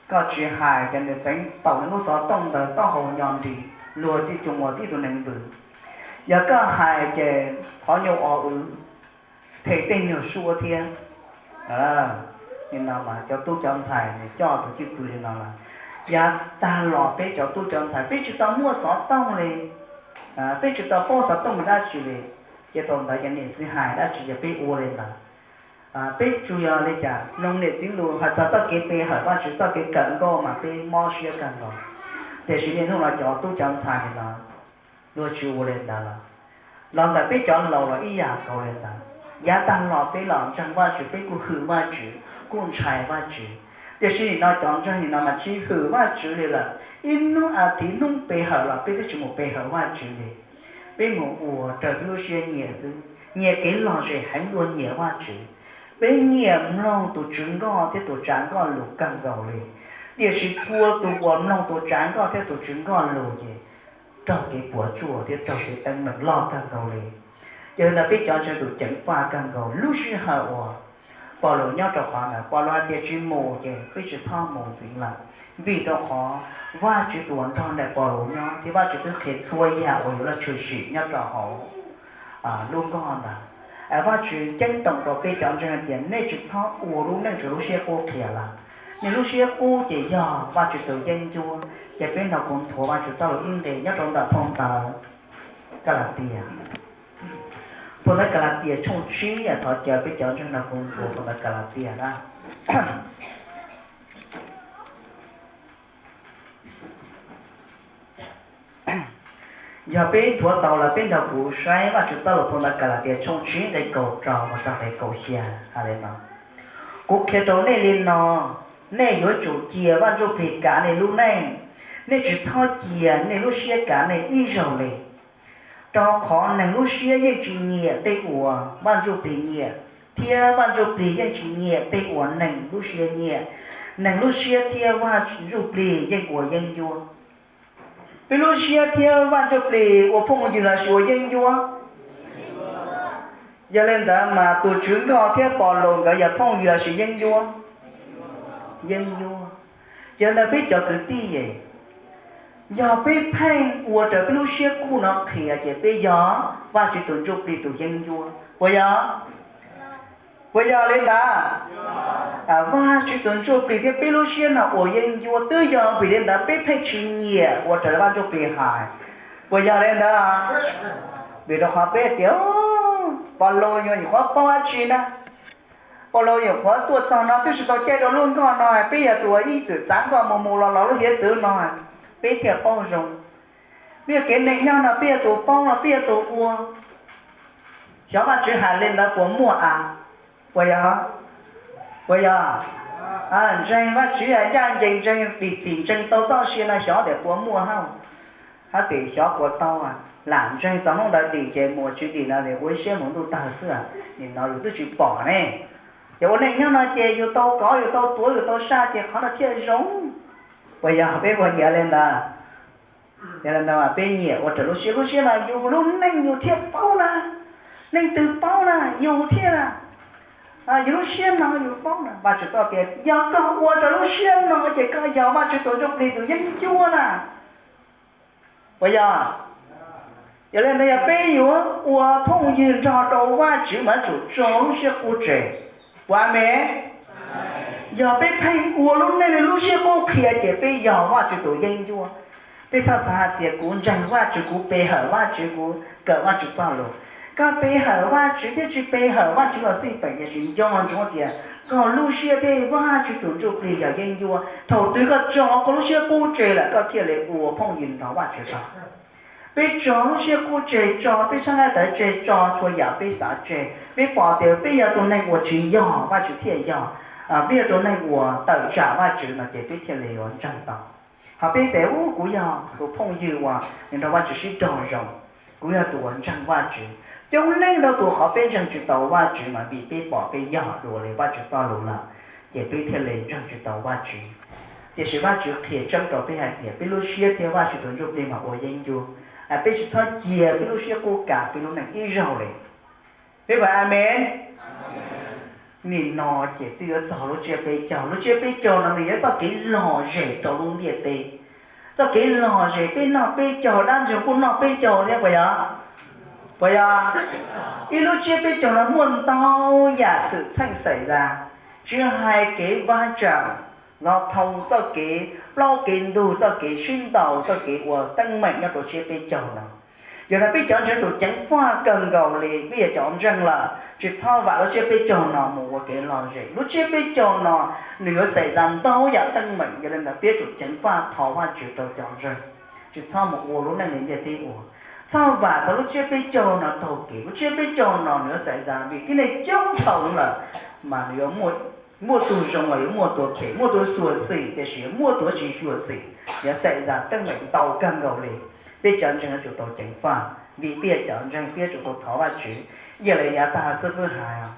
Koj tsis hais ces nws txeev taus nws lub xov tooj ntawd taub hau nyo nris, luag tib tug muag tib tug neeg vwm. Yog koj hais ces qhov nyuag o wv them tej nyuag suab thiab. Nim no mas cov tub cov ntxhais nws coj tus cwj pwm li no lawm. Yav tag los peb cov tub cov ntxhais peb tsis tau muaj xov tooj li, peb tsis tau paub xov tooj dab tsi li, ces thaum ntawd ces niam txiv hais dab tsi ces peb ua li ntawd. Peb tsuas yog li cas mloog niam txiv lus hais txog txoj kev pe hawm Vajtswv, txoj kev kawm nkauj mas peb mob siab kawg nkaus. Tiam sis niaj hnub no cov tub cov ntxhais no luag tsis ua li ntawd lawm. Los ntawm peb cov laus los ib yam nkaus li ntawd. Yav tag los peb los ntseeg Vajtswv, peb kuj hwm Vajtswv, kuj ntshai Vajtswv. Tiam sis nim no cov ntseeg nim no mas tsis hwm Vajtswv li lawm. Ib hnub a thiv hnub pe hawm los peb twb tsis mus pe hawm Vajtswv li. Peb mus ua raws peb lub siab nyiam xwb, nyiam kev lom zem heev dua nyiam Vajtswv. Peb nyiam mloog tus tswv nkoj thiab tus tsav nkoj lus kawg nkaus li. Tiam sis txhua tus uas mloog tus tsav nkoj thiab tus tswv nkoj lus ces raug kev puas tsuaj thiab raug kev teeb meem loj kawg nkaus li. Yog li ntawd peb cov ntseeg tus ceev faj kawg nkaus, lub sij hawm uas Paulus nyob rau qhov ntawd, Paulus hais tias tsis mus ces peb tsis txhob mus ntxiv lawm, vim rau qhov Vajtswv tus uas nrog ntawm Paulus nyob thiab Vajtswv twb qhia txhua yam uas yuav los tshwm sim nyob rau hauv lub nkoj ntawd. Vajtswv ceeb toom rau peb cov ntseeg hais tias nej tsis txhob ua lub neej raws lub siab qub qhia lawm. Nej lub siab qub ces yog Vajtswv tus yeeb ncuab. Ces peb nrog kuv nthuav Vajtswv txoj lus ib nqe nyob rau ntawm phau ntawv Kalatias. Phau ntawv Kalatias tshooj tsib, thov caw peb cov ntseeg nrog kuv nthuav phau ntawv Kalatias na. Yog peb nthuav tau lawm peb nrog kuv saib Vajtswv txoj lus phau ntawv Kalatias tshooj tsib nqe kaum rau mus txog nqe kaum xya hais li no: Kuv qhia rau nej li no, nej yuav tsum cia Vaj Ntsujplig kav nej lub neej. Nej tsis txhob cia nej lub siab kav nej ib zaug li. Rau qhov neeg lub siab yeej tsis nyiam tej uas Vaj Ntsujplig nyiam, thiab Vaj Ntsujplig yeej tsis nyiam tej uas neeg lub siab nyiam. Neeg lub siab thiab Vaj Ntsujplig yeej ua yeeb ncuab. Peb lub siab thiab Vaj Ntsujplig ua phooj ywg lossis ua yeeb ncuab? Yog li ntawd mas tus tswv nkoj thiab Paulus nkawd yog phooj ywg lossis yeeb ncuab? Yeeb ncuab. Yog li ntawd peb cov kwv tij, yog peb pheej ua raws peb lub siab qub no qhia ces peb yog Vajtswv tus Ntsujplig tus yeeb ncuab, puas yog? Puas yog li ntawd? Vajtswv tus Ntsujplig thiab peb lub siab no ua yeeb ncuab, twb yog vim li ntawd peb pheej tsis nyiam ua raws li Vaj Ntsujplig hais, puas yog li ntawd? Vim rau qhov peb tias, Paulus yog nyuam qhuav paub dab tsi na? Paulus nyuam qhuav tuaj txog no twb tsis tau caij rau lub nkoj no, peb yog tus uas ib txwm txav nkoj mus mus los los lub hiav txwv no, peb thiaj paub zoo. Peb yog kev neeg nyob no peb yog tus paub no peb yog tus ua. Xyov Vajtswv hais li ntawd puas muaj a? Puas yog? Puas yog? Ntseeg Vajtswv ncaj ncees, ntseeg dim txim, ntseeg tau txoj sia no xyov tias puas muaj hab, hab tias xyov puas tau. Lam ntseeg txog hnub ntawd dim ces mus, tsis dim no ua ib siab mus ntuj tawg xwb, nim no yus twb tsis pom ne. Yog ua neej nyob no ces yus tau kov, yus tau tuav, yus tau saj ces qhov no thiaj zoo. Puas yog? Peb puas nyiam li ntawd? Yog li ntawd mas peb nyiam ua raws lub siab, lub siab mas yus lub neej yus thiaj paub na. Leej twg paub na? Yus thiaj na. Yus lub siab no yus paub na. Vajtswv txoj tias yog koj ua raws lub siab no ces koj yog Vajtswv tus Ntsujplig tus yeeb ncuab na. Puas yog? Yog li ntawd yog peb yuav ua phooj ywg nrog rau Vajtswv mas yuav tsum tso lub siab qub tseg. Puas amees? Yog peb pheej ua lub neej li lub siab qub qhia ces peb yog Vajtswv tus yeeb ncuab. Peb txhob xav hais tias kuv ntseeg Vajtswv, kuv pe hawm Vajtswv, kuv kawm Vajtswv txoj lus. Koj pe hawm Vajtswv thiab tsis pe hawm Vajtswv los xij peem, tiam sis nco ntsoov tias koj lub siab thiab Vajtswv tus Ntsujplig yog yeeb ncuab. Thaum twg koj tso koj lub siab qub tseg lawm koj thiaj li ua phooj ywg nrog Vajtswv tau. Peb tso lub siab qub tseg, tso peb sab nqaij tawv tseg, tso txhua yam peb xav tseg, peb pom tias peb yog tus neeg uas tsis yog Vajtswv thiaj yog, peb yog tus neeg uas tawm tsam Vajtswv no ces peb thiaj li yuav ntseeg tau. Ho peb tias, u, kuv yog tus phooj ywg uas nws nrog Vajtswv sib raug zoo, kuv yog tus uas ntseeg Vajtswv. Coob leej ntau tus qhov peb ntseeg tsis tau Vajtswv mas vim peb pom peb yog dua li Vajtswv txoj lus lawm, ces peb thiaj li ntseeg tsis tau Vajtswv. Tiam sis Vajtswv qhia tseeb rau peb hais tias peb lub siab thiab Vajtswv tus Ntsujplig mas ua yeeb ncuab. Peb tsis txhob cia peb lub siab qub kav peb lub neej ib zaug li. Peb amees? Nim no ces twb yuav txog lub tsiab peb caug. Lub tsiab peb caug no nws yog txoj kev lom zem rau lub ntiaj teb. Txoj kev lom zem, peb noj peb caug, dab ntseeg kuj noj peb caug thiab puas yog? Puas yog? Ib lub tsiab peb caug no muaj ntau yam xwm txheej xais zaj, tsis hais kev vaj tsam, los thoo txoj kev plaub kev ntug, txoj kev sib ntaus, txoj kev ua teeb meem nyob rau tsiab peb caug no. Yog li peb cov ntseeg tus ceev faj kawg nkaus li, peb yog cov ntseeg lawm tsis txhob vam lub tsiab peb caug no mus ua kev lom zem. Lub tsiab peb caug no nws yuav xais zaj ntau yam teeb meem, yog li ntawd peb yuav tsum ceev faj thov Vajtswv rau cov ntseeg, tsis txhob mus ua lub neej li ntiaj teb ua. Txhob vam tau lub tsiab peb caug no taug kev. Lub tsiab peb caug no nws yuav xais zaj vim tib neeg coob thaum lawm, mas nws yuav muaj tus zoo los yuav muaj tus phem, muaj tus xyuam xim, tiam sis yuav muaj tus tsis xyuam xim, yuav xais zaj teeb meem ntau kawg nkaus li. Peb cov ntseeg yuav tsum tau ceev faj, vim peb yog cov ntseeg peb yuav tsum tau thov Vajtswv. Ib yam li yav tag xwb peb hais,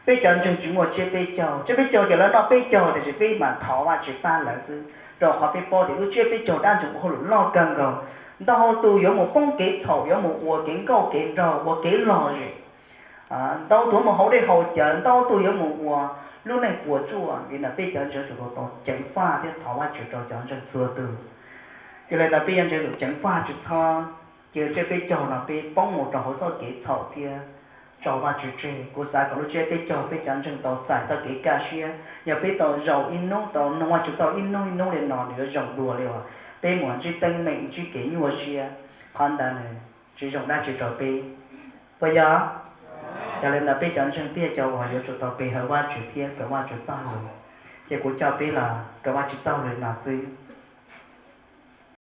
peb cov ntseeg tsis muaj tsiab peb caug, tsiab peb caug ces lawv noj peb caug, tiam sis peb mam thov Vajtswv pab lawv xwb, rau qhov peb paub tias lub tsiab peb caug dab ntseeg ua hauj lwm loj kawg nkaus. Ntau tus yuav mus poob kev txhaum, yuav mus ua kev nkauj kev nraug, ua kev lom zem. Ntau tus mus haus dej haus cawv, ntau tus yuav mus ua lub neej puas tsuaj. Vim ntawd peb cov ntseeg yuav tsum tau ceev faj thiab thov Vajtswv rau cov ntseeg txhua tus. Yog li ntawd peb cov ntseeg yuav tsum ceev faj, tsis txhob cia peb caug no peb poob mus rau hauv txoj kev txhaum thiab tso Vajtswv tseg. Kuv xav kom lub tsiab peb caug peb cov ntseeg tau txais txoj kev kaj siab. Yog peb tau zaum ib hnub, tau nug Vajtswv tau ib hnub ib hnub li no, nws yuav zoo dua li uas peb mus ntsib teeb meem, ntsib kev nyuaj siab, qhov ntawd nws tsis zoo dab tsi rau peb, puas yog? Yog li ntawd peb cov ntseeg peb yog cov uas yuav tsum tau pe hawm Vajtswv thiab kawm Vajtswv txoj lus. Ces kuv coj peb los kawm Vajtswv txoj lus no xwb.